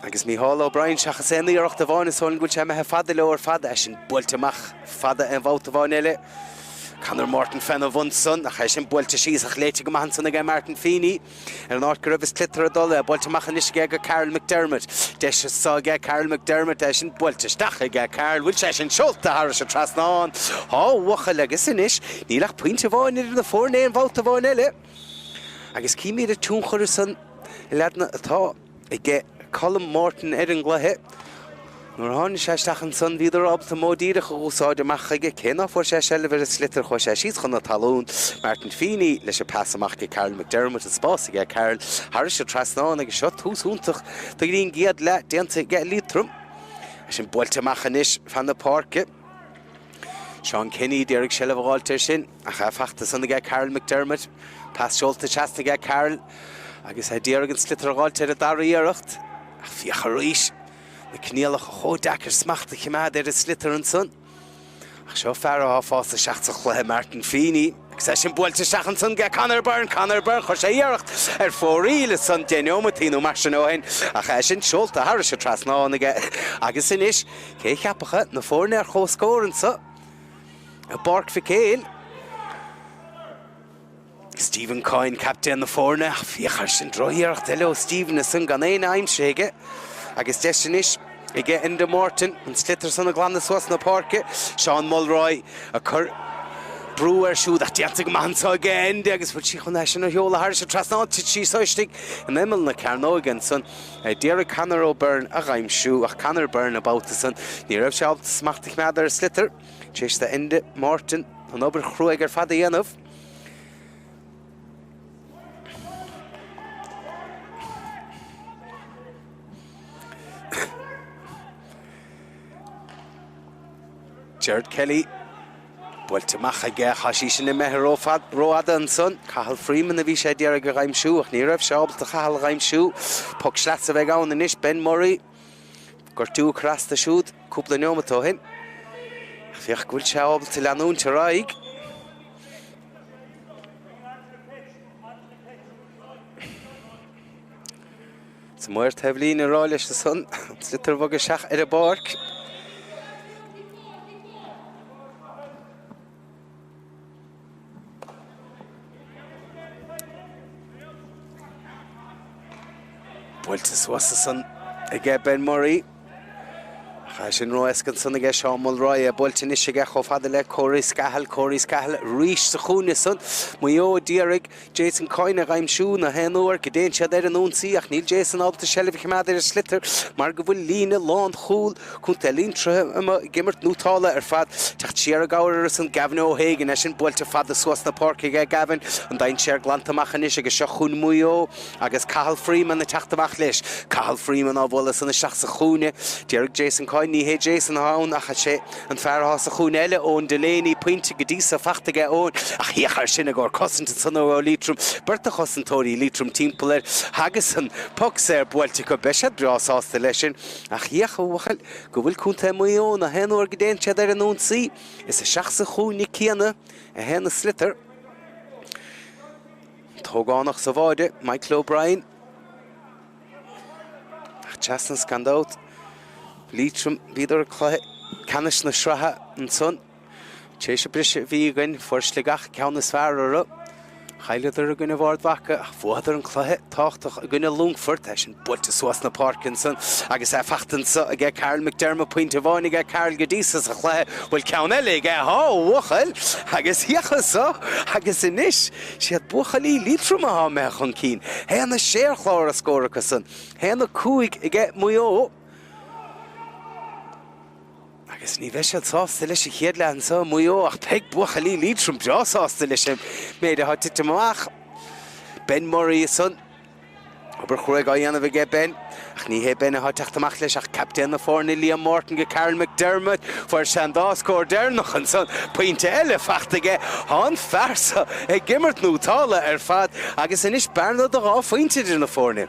Agus Mícheál O'Brien seachas aon iarracht amháin is dóigh liom go bhfuil sé imithe fada leo ar fad, é sin buailte amach fada aon bhabhta amháin eile. Conor Morton féna bhun san, ach é sin buailte síos ach léite go maith ansan aige Martin Feeney ar an áit go raibh an sliotar ag dul, é buailte amach anois aige go Karl McDermott. Deis anso aige Karl McDermott, é sin buailte isteach aige Karl, bhfuil sé sin seolta thairis an trasnán? Á a bhuachaill agus anois níl ach pointe amháin idir na foirne aon bhabhta amháin eile. Agus címid an tionchar ansan a leaideanna atá aige Colm Morton ar an gcluiche. Nuair a tháinig sé isteach ansan bhíodar ábalta modh díreach a dh'úsáid amach chuige, cé ná fuair sé seilbh ar an sliotar chuaigh sé síos chun na talún. Martin Feeney leis an pas amach go Karl McDermott, an spás aige Karl thairis an trasnán agus seo tús iontach do an gcéad leath déanta aige Liatroim. É sin buailte amach anois feadh na páirce. Seán Kenny d'iarraidh seilbh a dh'fháilt air sin ach é fachta ansan aige Karl McDermott. Pas seolta trasna aige Karl agus é d'iarraidh an sliotar a dh'fháilt ar an dara iarracht ach féach arís na coinníollacha chomh deacair smacht a chimeád ar an sliotar ansan. Ach seo fear athá fás isteach sa chluiche, Martin Feeney, agus é sin buailte isteach ansan aige Conor Byrne, Conor Byrne, chuir sé iarracht ar fóraoil ansan deich neomataí nó mar sin ó shin ach é sin seolta thairis an trasnán aige agus anois Cé a cheapfadh na foirne ar comhscór anseo i bPáirc Mhic Éil? Stephen Coyne, captaen na foirne, ach féach air sin, drochiarracht eile ó Stephen ansan gan éinne aimsithe aige agus deis anois aige Enda Morton an sliotar san a ghlanadh suas na páirce. Seán Mulroy ag cur brú air siúd ach déanta go maith anseo aige Enda agus bhfuil sí chun é sin a sheoladh thairis an trasnán? Thit sí so istigh in imeall na cearnóige ansan. D'iarraidh Conor O'Byrne a dh'aimsiú ach Conor Byrne an babhta san ní raibh sé ábalta smacht a choimeád ar an sliotar tar éis d'Enda Morton an obair chruaidh ar fad a dhéanamh. Gerard Kelly. Buailte amach aige, tá sí sin imithe rófhada ansan. Cathal Freeman a bhí sé d'iarraidh a dh'aimsiú ach ní raibh sé ábalta Cathal a dh'aimsiú. Poc sleasa a bheidh ann anois. Ben Murray, gortú ag cur as dó siúd cúpla neomat ó shin. Ach féach go bhfuil sé ábalta leanúint ar aghaidh. Sa maor taobhlíne ag rá leis ansan, an sliotar a bhogadh isteach ar an bpáirc. Buailte suas ansan aige Ben Murray. Ach é sin ró-éasca ansan aige Seán Mulroy. É buailte anois aige chomh fada le Corey Scahill. Corey Scahill arís sa chúinne san. Maigh Eo d'iarraidh Jason Coyne a dh'aimsiú na haon uair go dtéann siad ar an ionsaí ach níl Jason ábalta seilbh a choimeád ar an sliotar mar go bhfuil líne lánchúl Contae Liatroma ag imirt nótála ar fad. Teacht siar i gcabhair air ansan Gavin O'Hagan, é sin buailte fada suas na páirce aige Gavin. An dainséar glanta amach anois agus seo chugainn Maigh Eo. Agus Cathal Freeman ag teacht amach leis. Cathal Freeman á bhualadh san isteach sa chúinne. D'iarraidh Jason Coyne, ní hé Jason atá ann ach is é an fear atá sa chúinne eile, Eoin Delaney. Pointe go dtí so fachta aige Eoin ach féach air sin i gcomhair cosaint ansan ó Liatroim. Beirt de chosantóirí Liatroim timpeall air agus an poc saor buailte acu. Beidh siad breá sásta leis sin ach féach, a bhuachaill, go bhfuil Contae Mhaigh Eo na haon uair go dtéann siad ar an ionsaí is isteach sa chúinne céanna a théann an sliotar. An t-ógánach sa bháide, Michael O'Brien. Ach trasna gan dabht. Liatroim, bhíodar ag cluiche ceannais na sraithe ansan. Tar éis an briseadh a bhí againn, fuair Sligeach ceann is fearr orthu. Chailleadar i gcoinne Ard Mhacha ach bhuadar an cluiche tábhachtach i gcoinne Longfort. É sin buailte suas na páirce ansan agus é fachta anso aige Karl McDermott. Pointe amháin aige Karl go dtí so sa chluiche. Bhfuil ceann eile aige? Tá, a bhuachaill! Agus féach anso agus anois siad buachaillí Liatroma atá imithe chun cinn. 1-6 ar chlár a scór acusan. 1-5 aige Maigh Eo. Agus ní bheidh siad sásta leis an chéad leath anseo i Maigh Eo ach beidh buachaillí Liatroim breá sásta leis an méid atá titim amach. Ben Murray ansan. Obair chruaidh á dhéanamh aige Ben, ach ní hé Ben atá ag teacht amach leis ach captaen na foirne Liam Morton go Karl McDermott. Fuair sé an dá scór deireanach ansan, pointe eile fachta aige. Tá an fear seo ag imirt nótála ar fad agus anois bearna de dhá phointe idir na foirne.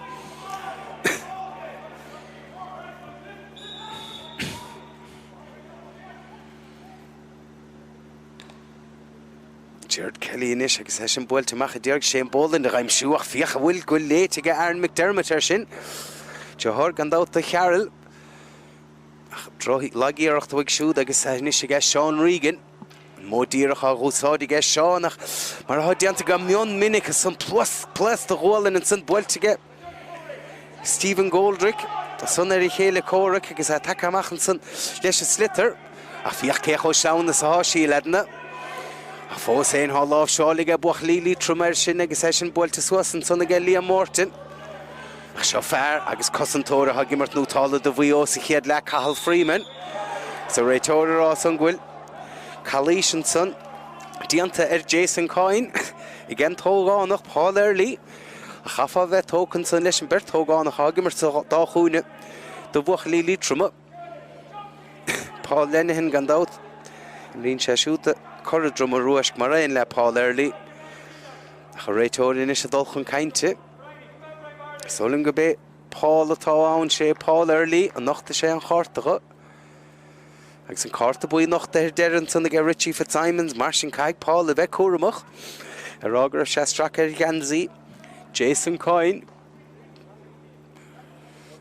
Gerard Kelly anois agus é sin buailte amach a d'iarraidh Shane Boland a dh'aimsiú ach féach a bhfuil go léite aige Aaron McDermott air sin. Deartháir gan dabht do Cheryl. Ach droch lag-iarracht uaidh siúd agus anois aige Seán Regan. An modh díreach á dh'úsáid aige Seán ach mar atá déanta go mion minic ansan pléasc de ghualainn ansan buailte aige Stephen Goldrick ansan ar a chéile comhraic agus é tagtha amach ansan leis an sliotar. Ach féach cé chomh sleamhain is atá sí, a leaideanna. Ach fós féin tá láimhseáil aige buachaillí Liatroma air sin agus é sin buailte suas ansan aige Liam Morton. Ach seo fear agus cosantóir atá ag imirt nótála do Mhaigh Eo sa chéad leath, Cathal Freeman. Is an réiteoir ag rá ansan go bhfuil calaois ansan déanta ar Jason Coyne ag an t-ógánach Paul Early. Ach chaithfeá a bheith tógtha ansan leis an beirt ógánach atá ag imirt sa dá chúinne do bhuachaillí Liatroma. Paul Lenihan gan dabht. Imríonn sé siúd do Cora Droma Ruaisc mar aon le Paul Early. Ach an réiteoir anois ag dul chun cainte. Is dóigh liom gurb é Paul atá ann, sé Paul Early a nochtaigh sé an chárta dho. Agus an cárta buí nochtaithe ar deireadh ansan aige Richie Fitzsimons, mar sin caithfidh Paul a bheith cúramach. Ag rá go raibh sé ag stracadh ar gheansaí Jason Coyne.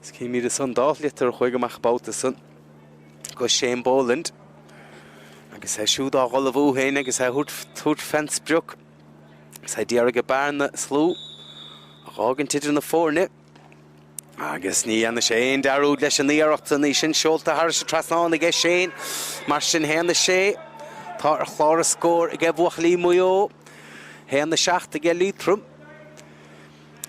Is címid ansan dá shliotar a chuaigh amach babhta san go Shane Boland. Agus é siúd á dh'ullmhú féin agus é tabhairt fén sprioc. Is é d'iarraidh an bearna is lú a dh'fhágaint idir na foirne. Agus ní dhéanfaidh sé aon dearúd leis an iarracht san, í sin seolta thairis an trasnán aige Shane. Mar sin 1-6 atá ar chlár an scóir aige bhuachaillí Mhaigh Eo. 1-7 aige Liatroim.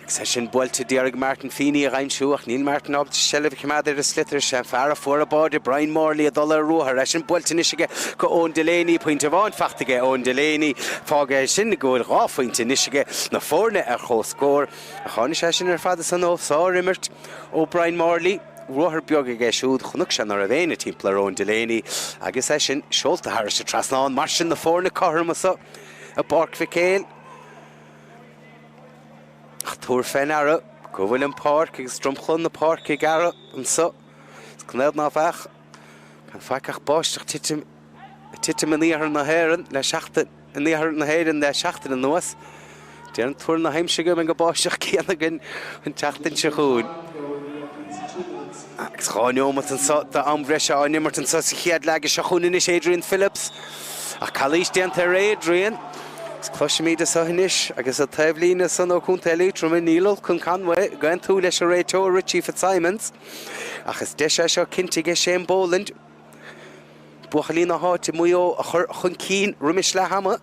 Agus é sin buailte d'iarraidh Martin Feeney a dh'aimsiú ach níl Martin ábalta seilbh a choimeád ar an sliotar. Sé an fear a fuair an báide, Brian Morley, ag dul ar ruathar. É sin buailte anois aige go Eoin Delaney. Pointe amháin fachta aige Eoin Delaney. Fágfaidh é sin go bhfuil 2 phointe anois aige na foirne ar chomhscór. Ach tháinig sé sin ar fad ansan ó sár-imirt ó Brian Morley. Ruathar beag aige siúd, chonaic sé ná raibh éinne timpeall ar Eoin Delaney agus é sin seolta thairis an trasnán. Mar sin na foirne cothrom anso i bPáirc Mhic Éil. Ach tabhair fé ndeara go bhfuil an pháirc agus dromchla na páirce ag gearradh anso. Is cén fáth ná beadh? Gan faic ach báisteach titim ag titim in iarthar na hÉireann le seachtain in iarthar na hÉireann le seachtain anuas. Deireann tuar na haimsire go mbeidh an báisteach céanna againn an tseachtain seo chugainn. Agus 2 neomat anso d'am bhreise á n-imirt anso sa chéad leath agus seo chugainn anois Adrian Phillips. Ach calaois déanta ar Adrian. Is cloisimid anso anois agus an taobhlíne san ó Chontae Liatroma, níl Olcan Conway ag aontú leis an réiteoir Richie Fitzsimons. Ach is deis é seo cinnte aige Shane Boland buachaillí na háite, Maigh Eo, a chur chun cinn roimis leath ama.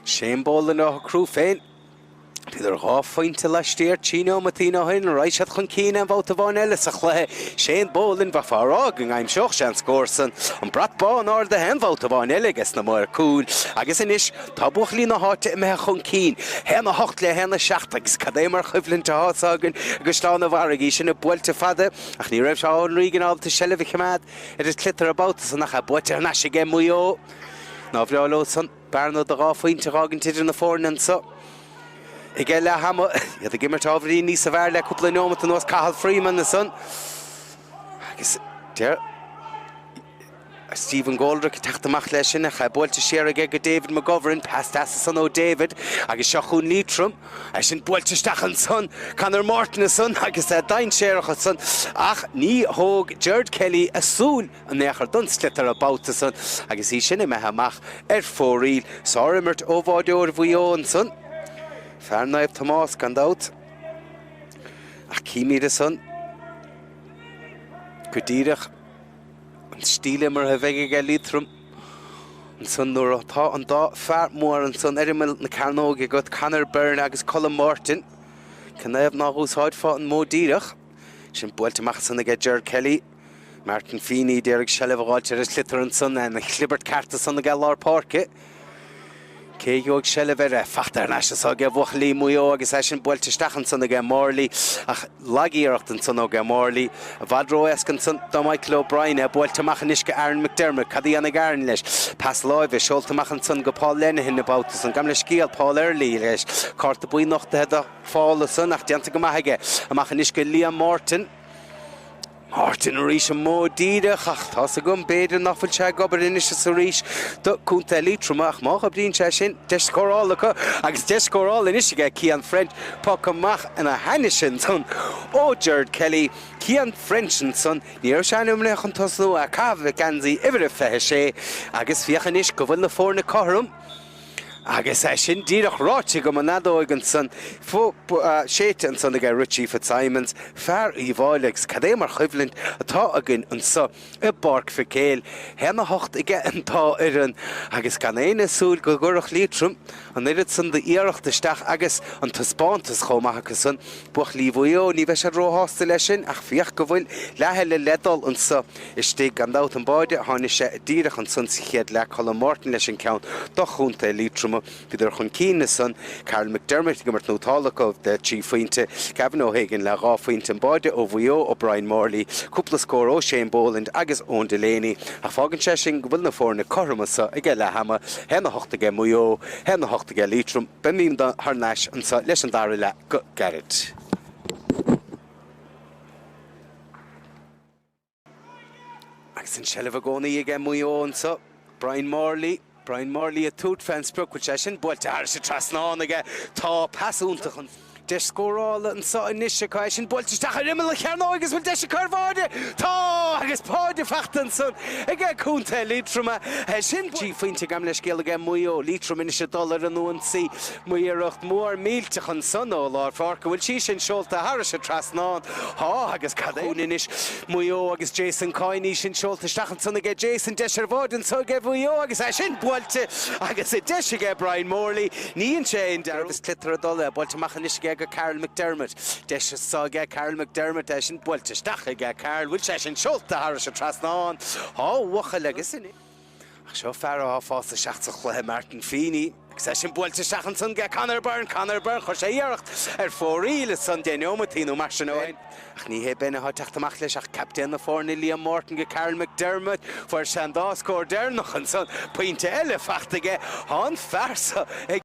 Shane Boland á shocrú féin. Bhíodar 2 phointe laistiar 3 neomataí ó shin. Raghaidh siad chun cinn aon bhabhta amháin eile sa chluiche. Shane Boland, bheifeá ag rá go n-aimseodh sé an scór san. An brat bán ardaithe aon bhabhta amháin eile aige sna maoir cúil. Agus anois tá buachaillí na háite imithe chun cinn. 1, 8 le 1, 7 agus cad é mar choimhlint atá anso againn i gCaisleán an Bharraigh. Í sin buailte fada ach ní raibh Eoin Regan ábalta seilbh a choimeád ar an tsliotar an babhta san ach é buaite thar n-ais aige Maigh Eo. Nár bhreá leo san bearna de 2 phointe a dh'fhágaint idir na foirne anso ag leath ama. Iad ag imirt ábhairín níosa bhfearr le cúpla neomat anuas. Cathal Freeman ansan agus deir Stephen Goldrick ag teacht amach leis sin ach é buailte siar aige go David McGovern. Pas deas ansan ó David agus seo chugainn Liatroim. É sin buailte isteach ansan, Conor Morton ansan agus é dainséarach ansan ach ní thóg Gerard Kelly a súil in aon chor don sliotar an babhta san agus í sin imithe amach ar fóraoil. Sár-imirt ó bháireoir Mhaigh Eo ansan. Fear Naomh Tomás gan dabht. Ach címid ansan go díreach an stíl imeartha a bheidh aige Liatroim ansan nuair atá an dá fear mór ansan ar imeall na cearnóige agat, Conor Byrne agus Colm Martin. Cén fáth ná húsáidfeá an modh díreach? Sin buailte amach ansan aige Gerard Kelly. Martin Feeney d'iarraidh seilbh a dh'fháilt ar an sliotar ansan, an chlibirt ceart ansan aige lár páirce. Cé a gheobhaidh seilbh air? Fachta thar n-ais anso aige bhuachaillí Mhaigh Eo agus é sin buailte isteach ansan aige Morley ach lag-iarracht ansan ó Morley. I bhfad ró-éasca ansan do Michael O'Brien. É buailte amach anois go Aaron McDermott. Cad a dhéanfaidh Aaron leis? Pas láimhe seolta amach ansan go Paul Lenihan an babhta san. Gabh mo leithscéal, Paul Early leis. Cárta buí nochtaithe do Phaul ansan ach déanta go maith aige. Amach anois go Liam Martin. Martin arís an modh díreach ach tá's agam b'fhéidir nach bhfuil sé ag obair anois is arís do Contae Liatroma ach má oibríonn sé sin, deis scórála acu agus deis scórála anois aige Cian French, poc amach ina hainnis ansan ó Gerard Kelly. Cian French ansan, ní raibh sé ainmnithe chun tosnú ag caitheamh geansaí uimhir a 26 agus féach anois go bhfuil na foirne cothrom. Agus é sin díreach ráite agam an fheadóig ansan, séidte ansan aige Richie Fitzsimons, fear Uíbh Fhailí, agus cad é mar choimhlint atá againn anso i bPáirc Mhic Éil. 1-8 aige an dá fhoireann agus gan éinne ag súil go gcuirfeadh Liatroim an oiread san d'iarracht isteach agus an taispeántas chomh maith acu san. Buachaillí Mhaigh Eo, ní bheidh siad róshásta leis sin ach féach go bhfuil leath eile le dul anso. Istigh, gan dabht, an báide, tháinig sé díreach ansan sa chéad leath, Colm Martin leis an ceann do chontae Liatroma. Bhíodar chun cinn ansan, Karl McDermott ag imirt nótála acu le 3 phointe, Gavin O'Hagan le 2 phointe, an báide ó Mhaigh Eo ó Brian Morley, cúpla scór ó Shane Boland agus Eoin Delaney. Ach fágann sé sin go bhfuil na foirne cothrom anso ag leath ama, 1-8 aige Maigh Eo, 1-8 aige Liatroim. Beimid thar n-ais anso leis an dara leath go gairid. Agus an tseilbh i gcónaí aige Maigh Eo anso. Brian Morley. Brian Morley ag tabhairt fén sprioc. Bhfuil sé sin buailte thairis an trasnán aige? Tá. Pas iontach anso. Deis scórála anso anois acu. É sin buailte isteach ar imeall an chearnóig agus bhfuil deis acu ar bháide? Tá! Agus báide fachta ansan aige Contae Liatroma. É sin 3 phointe gabh mo leithscéal aige Maigh Eo. Liatroim anois ag dul ar an ionsaí. Iarracht mhór millteach ansan ó lár pháirce. Bhfuil sí sin seolta thairis an trasnán? Tá, agus cad é anois? Maigh Eo agus Jason Coyne, í sin seolta isteach ansan aige Jason, deis ar bháide anso aige Mhaigh Eo agus é sin buailte agus deis aige Brian Morley. Ní dhein sé aon dearmad. Agus sliotar ag dul, é buailte amach anois aige go Karl McDermott. Deis anso aige Karl McDermott, é sin buailte isteach aige Karl. Bhfuil sé sin seolta thairis an trasnán? Tá, a bhuachaill, agus anois. Ach seo fear atá ag fás isteach sa chluiche, Martin Feeney, agus é sin buailte isteach ansan aige Conor Byrne, Conor Byrne, chuir sé iarracht ar fóraoil ansan 10 neomataí nó mar sin ó shin. Ach ní hé Ben atá ag teacht amach leis ach captaen na foirne Liam Martin go Karl McDermott. Fuair sé an dá scór deireanach ansan, pointe eile fachta aige. Tá an fear seo ag.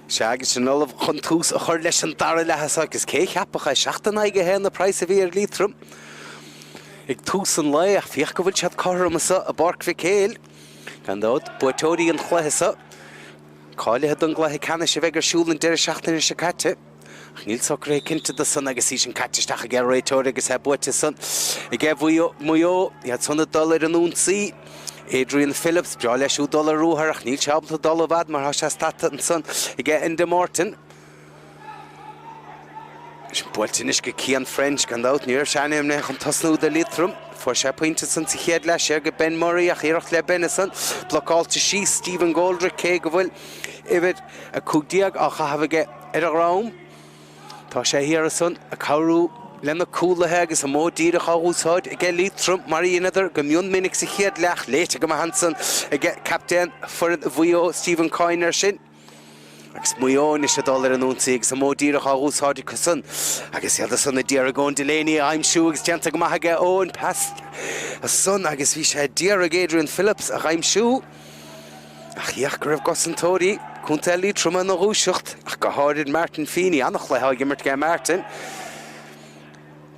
Sea, agus sin ullamh chun tús a chur leis an dara leath agus cé a cheapfadh é, 7 in aghaidh 1 an praghas a bhí ar Liatroim ag tús an lae ach féach go bhfuil siad cothrom anso i bPáirc Mhic Éil. Gan dabht, buaiteoirí an chluiche seo, cáilithe don gcluiche ceannais a bheidh ar siúl an deireadh seachtaine seo caite. Ach níl socraithe cinnte do san agus í sin caite isteach ag an réiteoir agus é buaite san ag Maigh Eo. Iad san ag dul ar an ionsaí. Adrian Phillips, breá leis siúd dul ar ruathar ach níl sé ábalta dul i bhfad mar tá sé stadta ansan ag Enda Morton. Sin buailte anois go Cian French, gan dabht ní raibh sé ainmnithe chun tosnú do Liatroim. Fuair sé pointe ansan sa chéad leath, siar go Ben Murray ach iarracht le Ben ansan, blocáilte síos Stephen Goldrick cé go bhfuil uimhir 15 á chaitheamh aige ar a dhrom. Tá sé thiar ansan ag cabhrú lena cúlaithe agus an modh díreach á úsáid aige Liatroim mar a dheineadar go mion minic sa chéad leath. Léite go maith ansan aige captaen foireann Mhaigh Eo Stephen Coyne air sin. Agus Maigh Eo anois ag dul ar an ionsaí agus an modh díreach á úsáid acu san agus iad san ag iarraidh Eoin Delaney a aimsiú agus déanta go maith aige Eoin pas san agus bhí sé d'iarraidh Adrian Phillips a aimsiú ach féach go raibh cosantóirí Contae Liatroma ina dhúiseacht ach go háirid Martin Feeney, an-chluiche á imirt aige Martin.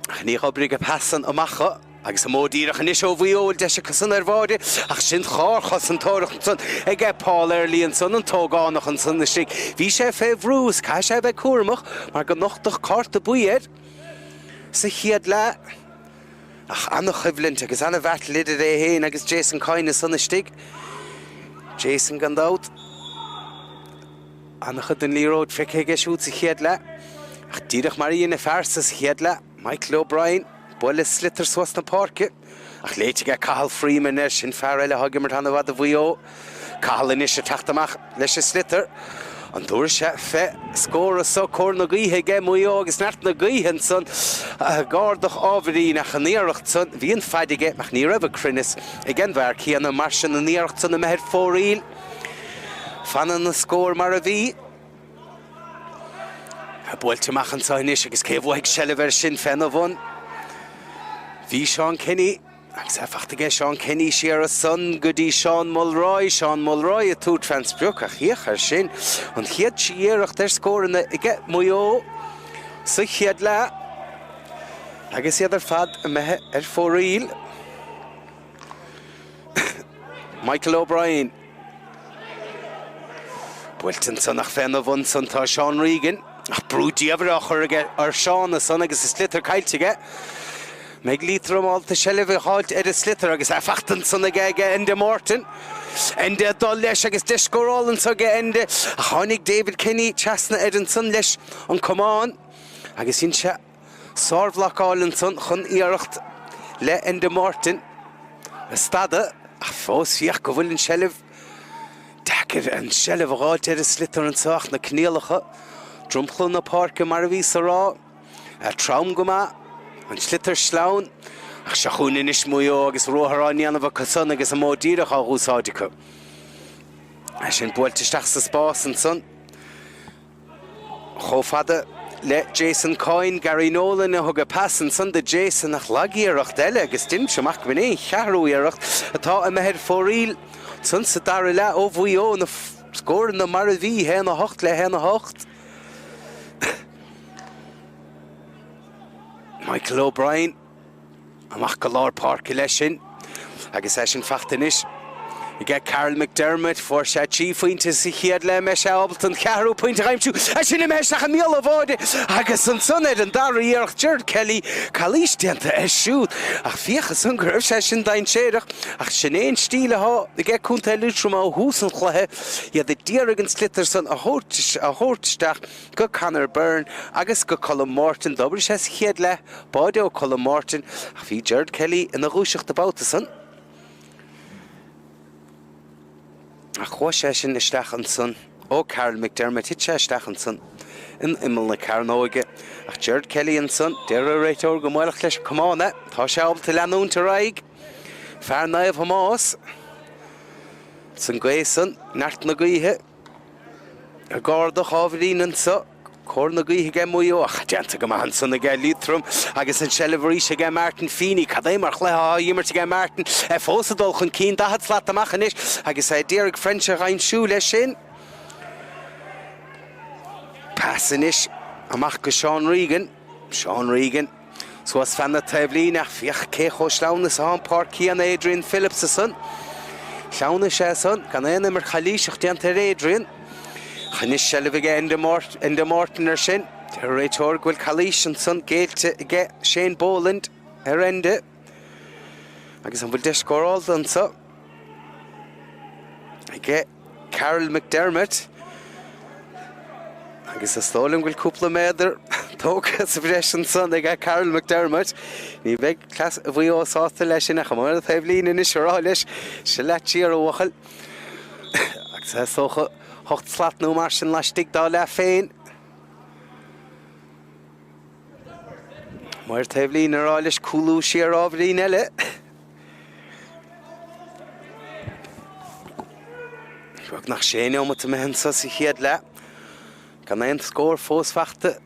Ach ní dh'oibrigh an pas san amach. Agus an modh díreach anois ó Mhaigh Eo, bhfuil deis acu san ar bháide ach sin sárchosantóireacht ansan aige Paul Early ansan, an t-ógánach ansan istigh. Bhí sé fé bhrú is caithfidh sé a bheith cúramach mar go nochtadh cárta buí air sa chéad leath. Ach an-choimhlint agus an-bhattle idir é féin agus Jason Coyne ansan istigh. Jason gan dabht. An-chuid den liathróid feicthe aige siúd sa chéad leath. Ach díreach mar a dhein a fearsa sa chéad leath, Michael O'Brien. Buaileadh sliotar suas na páirce, ach léite aige Cathal Freeman air, sin fear eile atá ag imirt an-mhaith do Mhaigh Eo. Cathal anois ag teacht amach leis an sliotar. An dtabharfaidh sé fé scór anso cóir na gaoithe aige Maigh Eo agus neart na gaoithe ansan ag ardach ábhairín ach an iarracht san, bhí an faid aige ach ní raibh an cruinneas ag an bhfear céanna mar sin an iarracht san imithe ar fóraoil. Fanann an scór mar a bhí. Buailte amach anseo anois agus cé a bhuafaidh seilbh air sin féna bhun? Bhí Seán Kenny agus é fachta aige Seán Kenny siar ansan go dtí Seán Mulroy, Seán Mulroy ag tabhairt fén sprioc ach féach air sin, an chéad iarracht ar scóranna aige Maigh Eo sa chéad leath agus iad ar fad imithe ar fóraoil. Michael O'Brien. Buailte ansan ach féna bhun san tá Seán Regan. Ach brú diamhair á chur aige ar Seán ansan agus an sliotar caillte aige. Mbeidh Liatroim ábalta seilbh a fháilt ar an sliotar agus é fachta ansan aige aige Enda Morton. Enda ag dul leis agus deis scórála anso aige Enda. Ach tháinig David Kenny trasna air ansan leis an camán agus dhein sé Sárbhlocáil ansan chun iarracht le Enda Martin a stadadh ach fós féach go bhfuil an seilbh deacair an seilbh a dh'fháilt ar an sliotar anso ach na coinníollacha dromchla na páirce mar a bhíos a rá trom go maith an sliotar sleamhain ach seo chugainn anois Maigh Eo agus ruathar á ndéanamh acu san agus an modh díreach á dh'úsáid acu. É sin buailte isteach sa spás ansan. Chomh fada le Jason Coyne, Gary Nolan a thug an pas ansan do Jason ach lag-iarracht eile agus deinimse amach go b'in é an cheathrú iarracht atá imithe ar fóraoil ansan sa dara leath ó Mhaigh Eo, na scóranna mar a bhí, 1-8 le 1-8. Michael O'Brien. Amach go lár páirce leis sin agus é sin fachta anois. Aige Karl McDermott, fuair sé 3 phointe sa chéad leath, an mbeidh sé ábalta an ceathrú pointe a aimsiú? É sin imithe isteach i mbéal an bháide agus ansan ar an dara iarracht Gerard Kelly, calaois déanta air siúd ach féach ansan go raibh sé sin dainséarach ach sin é an stíl atá aige Contae Liatroma ó thús an chluiche, iad ag iarraidh an sliotar san a thabhairt isteach go Conor Byrne agus go Colm Morton. D'oibrigh sé sa chéad leath, báide ó Colm Morton ach bhí Gerard Kelly ina dhúiseacht an babhta san. Ach chuaigh sé sin isteach ansan ó Karl McDermott, thit sé isteach ansan in imeall na cearnóige. Ach Gerard Kelly ansan, deir an réiteoir go mbuailfeadh leis an camán é. Tá sé ábalta leanúint ar aghaidh. Fear Naomh Tomás san gaoth san, neart na gaoithe. Ag ardach ábhairín anso, cóir na gaoithe aige Maigh Eo, ach déanta go maith ansan aige Liatroim agus an tseilbh arís aige Martin Feeney. Cad é mar chluiche á imirt aige Martin, é fós ag dul chun cinn, 40 slat amach anois agus é d'iarraidh French a aimsiú leis sin. Pas anois amach go Seán Regan. Seán Regan. Suas feadh na taobhlíne ach féach cé chomh sleamhain is atá an pháirc chéanna Adrian Phillips ansan. Shleamhnaigh sé ansan gan aon imirt chailíseach déanta ar Adrian. Ach anois seilbh aige Enda Morton air sin. Deir an réiteoir go bhfuil calaois ansan géillte aige Shane Boland ar Enda. Agus an bhfuil deis scóráilte anso aige Karl McDermott? Agus is dóigh liom go bhfuil cúpla méadar tógtha sa bhreis ansan aige Karl McDermott. Ní bheidh cleas Mhaigh Eo sásta leis sin ach amuigh ar an taobhlíne anois a rá leis, Seo leat siar, a bhuachaill. Agus é is dócha hocht slat nó mar sin laistigh dá leath féin. Amuigh ar taobhlíne a rá leis cúlú siar ábhairín eile. Beagnach sé neomat imithe anso sa chéad leath. Gan aon scór fós fachta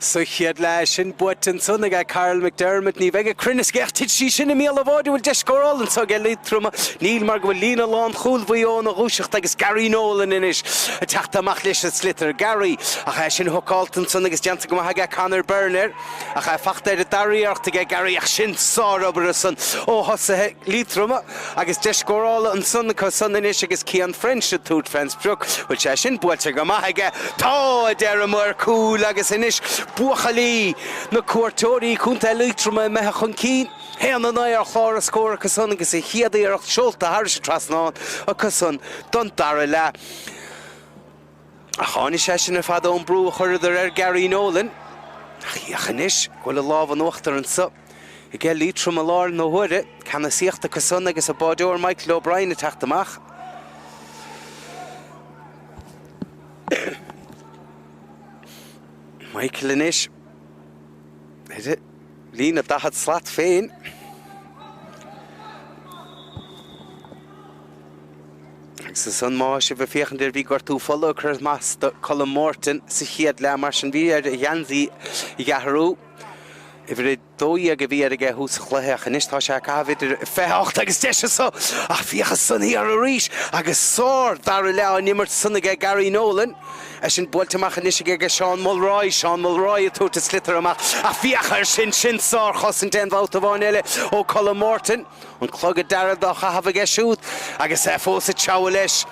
sa chéad leath. Sin buaite ansan aige Karl McDermott. Ní bheidh a cruinneas aige ach titfidh sí sin i mbéal an bháide. Bhfuil deis scórála anso aige Liatroim? Níl mar go bhfuil líne lánchúil Mhaigh Eo ina dhúiseacht agus Gary Nolan anois ag teacht amach leis an sliotar. Gary ach é sin hocálta ansan agus déanta go maith aige Conor Byrne air. Ach é fachta ar an dara iarracht aige Gary ach sin sárobair ansan ó thosaithe Liatroma agus deis scórála ansan acu san anois agus Cian French ag tabhairt fén sprioc. Bhfuil sé sin buailte go maith aige? Tá, a deir an maor cúil agus anois buachaillí na cuairteoirí Contae Liatroma imithe chun cinn. 1-9 ar chlár an scóir acu san agus an chéad iarracht seolta thairis an trasnán acu san don dara leath. Ach tháinig sé sin ar fad ón brú a chuireadar ar Gary Nolan. Ach féach anois go bhfuil an lámh in uachtar anso aige Liatroim i láthair na huaire. Ceannasaíocht acu san agus a báideoir Michael O'Brien ag teacht amach. Michael anois ar líne 40 slat féin. Agus ansan má tá sibh ag féachaint air bhí gortú fola ag cur as do Colm Morton sa chéad leath mar sin bhí air a gheansaí a athrú. Uimhir 12 a bhí air aige thús an chluiche ach anois tá sé ag caitheamh idir 28 agus deis anso ach féach ansan thiar arís agus sár dara leath á n-imirt san aige Gary Nolan. É sin buailte amach anois aige ag Seán Mulroy, Seán Mulroy ag tabhairt an sliotar amach ach féach air sin, sin sár-chosaint aon bhabhta amháin eile ó Colm Morton. An clogad dearg dá chaitheamh aige siúd agus é fós ag treabhadh leis.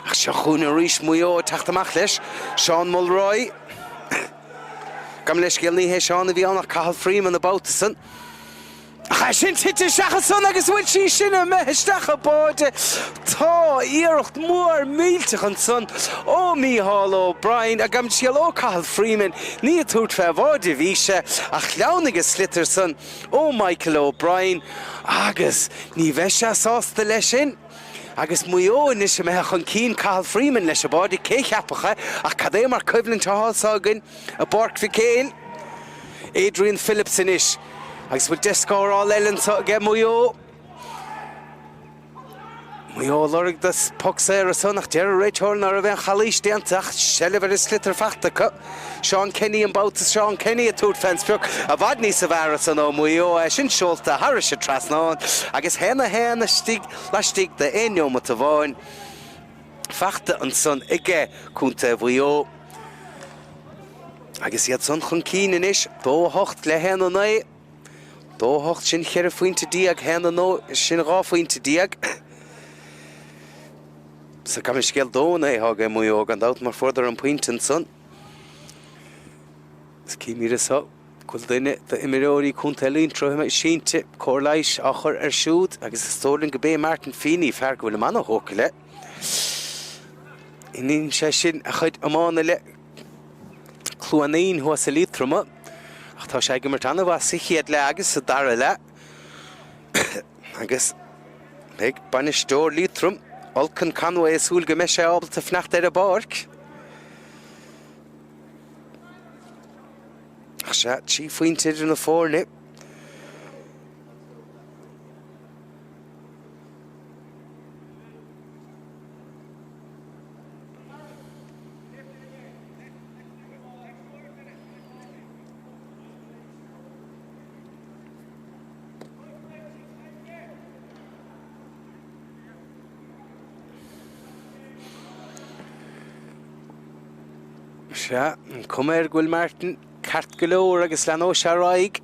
Ach seo chugainn arís Maigh Eo ag teacht amach leis. Seán Mulroy. Gabh mo leithscéal, ní hé Seán a bhí ann ach Cathal Freeman an babhta san. Ach é sin tite isteach ansan agus bhfuil sí sin imithe isteach i báide. Tá iarracht mhór millteach ansan ó Mícheál O'Brien, gabh mo leithscéal ó Cathal Freeman. Ní ag tabhairt fé bháide a bhí sé ach shleamhnaigh an sliotar san. ó Michael O'Brien agus ní bheidh sé sásta leis sin. Agus Maigh Eo anois imithe chun cinn, Cathal Freeman leis an báide, cé cheapfadh é, ach cad é mar coimhlint atá anso againn i bPáirc Mhic Éil. Adrian Phillips anois agus bhfuil deis scórála eile anso aige Maigh Eo. Maigh Eo ag lorg do poc saor ansan ach deir an réiteoir ná raibh aon chalaois déanta ach seilbh ar an sliotar fachta acu. Seán Kenny an babhta Seán Kenny ag tabhairt fén sprioc i bhfad níosa bhfearr ansan ó Mhaigh Eo é sin seolta thairis an trasnán agus 1-1 istigh laistigh d'aon neomat amháin fachta ansan aige Contae Mhaigh Eo. Agus iad san chun cinn anois, 2-8 le 1-9. 2-8 sin 14 phointe, 1-9 sin 12 phointe. Sea, gan scéal domhain é atá ag Maigh Eo gan dabht mar fuaireadar an pointe ansan. Is címid anso go bhfuil duine d'imreoirí Contae Liatroma sínte, cóir leighis á chur air siúd agus is dóigh linn go b'é Martin Feeney, fear go bhfuilim ana-thógtha le. Imríonn sé sin a chuid iomána le Cluain Fhinn thuas i Liatroma ach tá sé ag imirt ana-mhaith sa chéad leath agus sa dara leath. Agus beidh bainisteoir Liatroim, Olcan Conway, ag súil go mbeidh sé ábalta fanacht ar an bpáirc. Ach sea, 3 phointe idir na foirne. Sea, an cuma air go bhfuil Martin ceart go leor agus leanóidh sé ar aghaidh.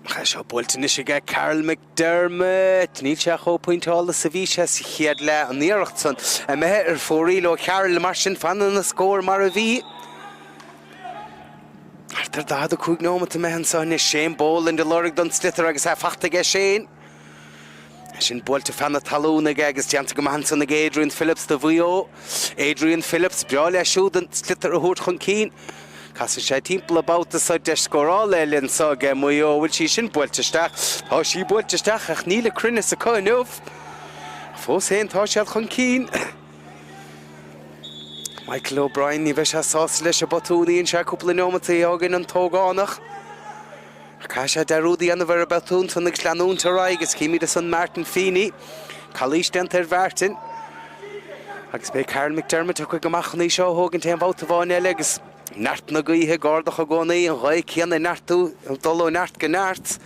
Tá seo buailte anois aige Karl McDermott. Níl sé chomh pointeála is a bhí sé sa chéad leath. An iarracht san imithe ar fóraoil ó Charl, mar sin fanann an scór mar a bhí. Thart ar 45 nóimeat imithe anseo anois. Shane Boland ag lorg don sliotar agus é fachta aige Shane. É sin buailte feadh na talún aige agus déanta go maith ansan ag Adrian Phillips do Mhaigh Eo. Adrian Phillips, breá leis siúd an sliotar a thabhairt chun cinn. Casann sé timpeall an babhta seo, deis scórála eile anseo aige Maigh Eo. Bhfuil sí sin buailte isteach? Tá sí buailte isteach ach níl an cruinneas acu inniu. Fós féin tá siad chun cinn. Michael O'Brien, ní bheidh sé sásta leis an botún a dhein sé cúpla neomat ó shin an t-ógánach. Caithfidh sé dearúd a dhéanamh ar an botún san agus leanúint ar aghaidh agus címid ansan Martin Feeney. Calaois déanta ar Mhartin. Agus beidh Karl McDermott tugtha amach chun í seo a thógaint aon bhabhta amháin eile agus neart na gaoithe ag ardach i gcónaí, an ghaoth céanna ag neartú, ag dul ó neart go neart.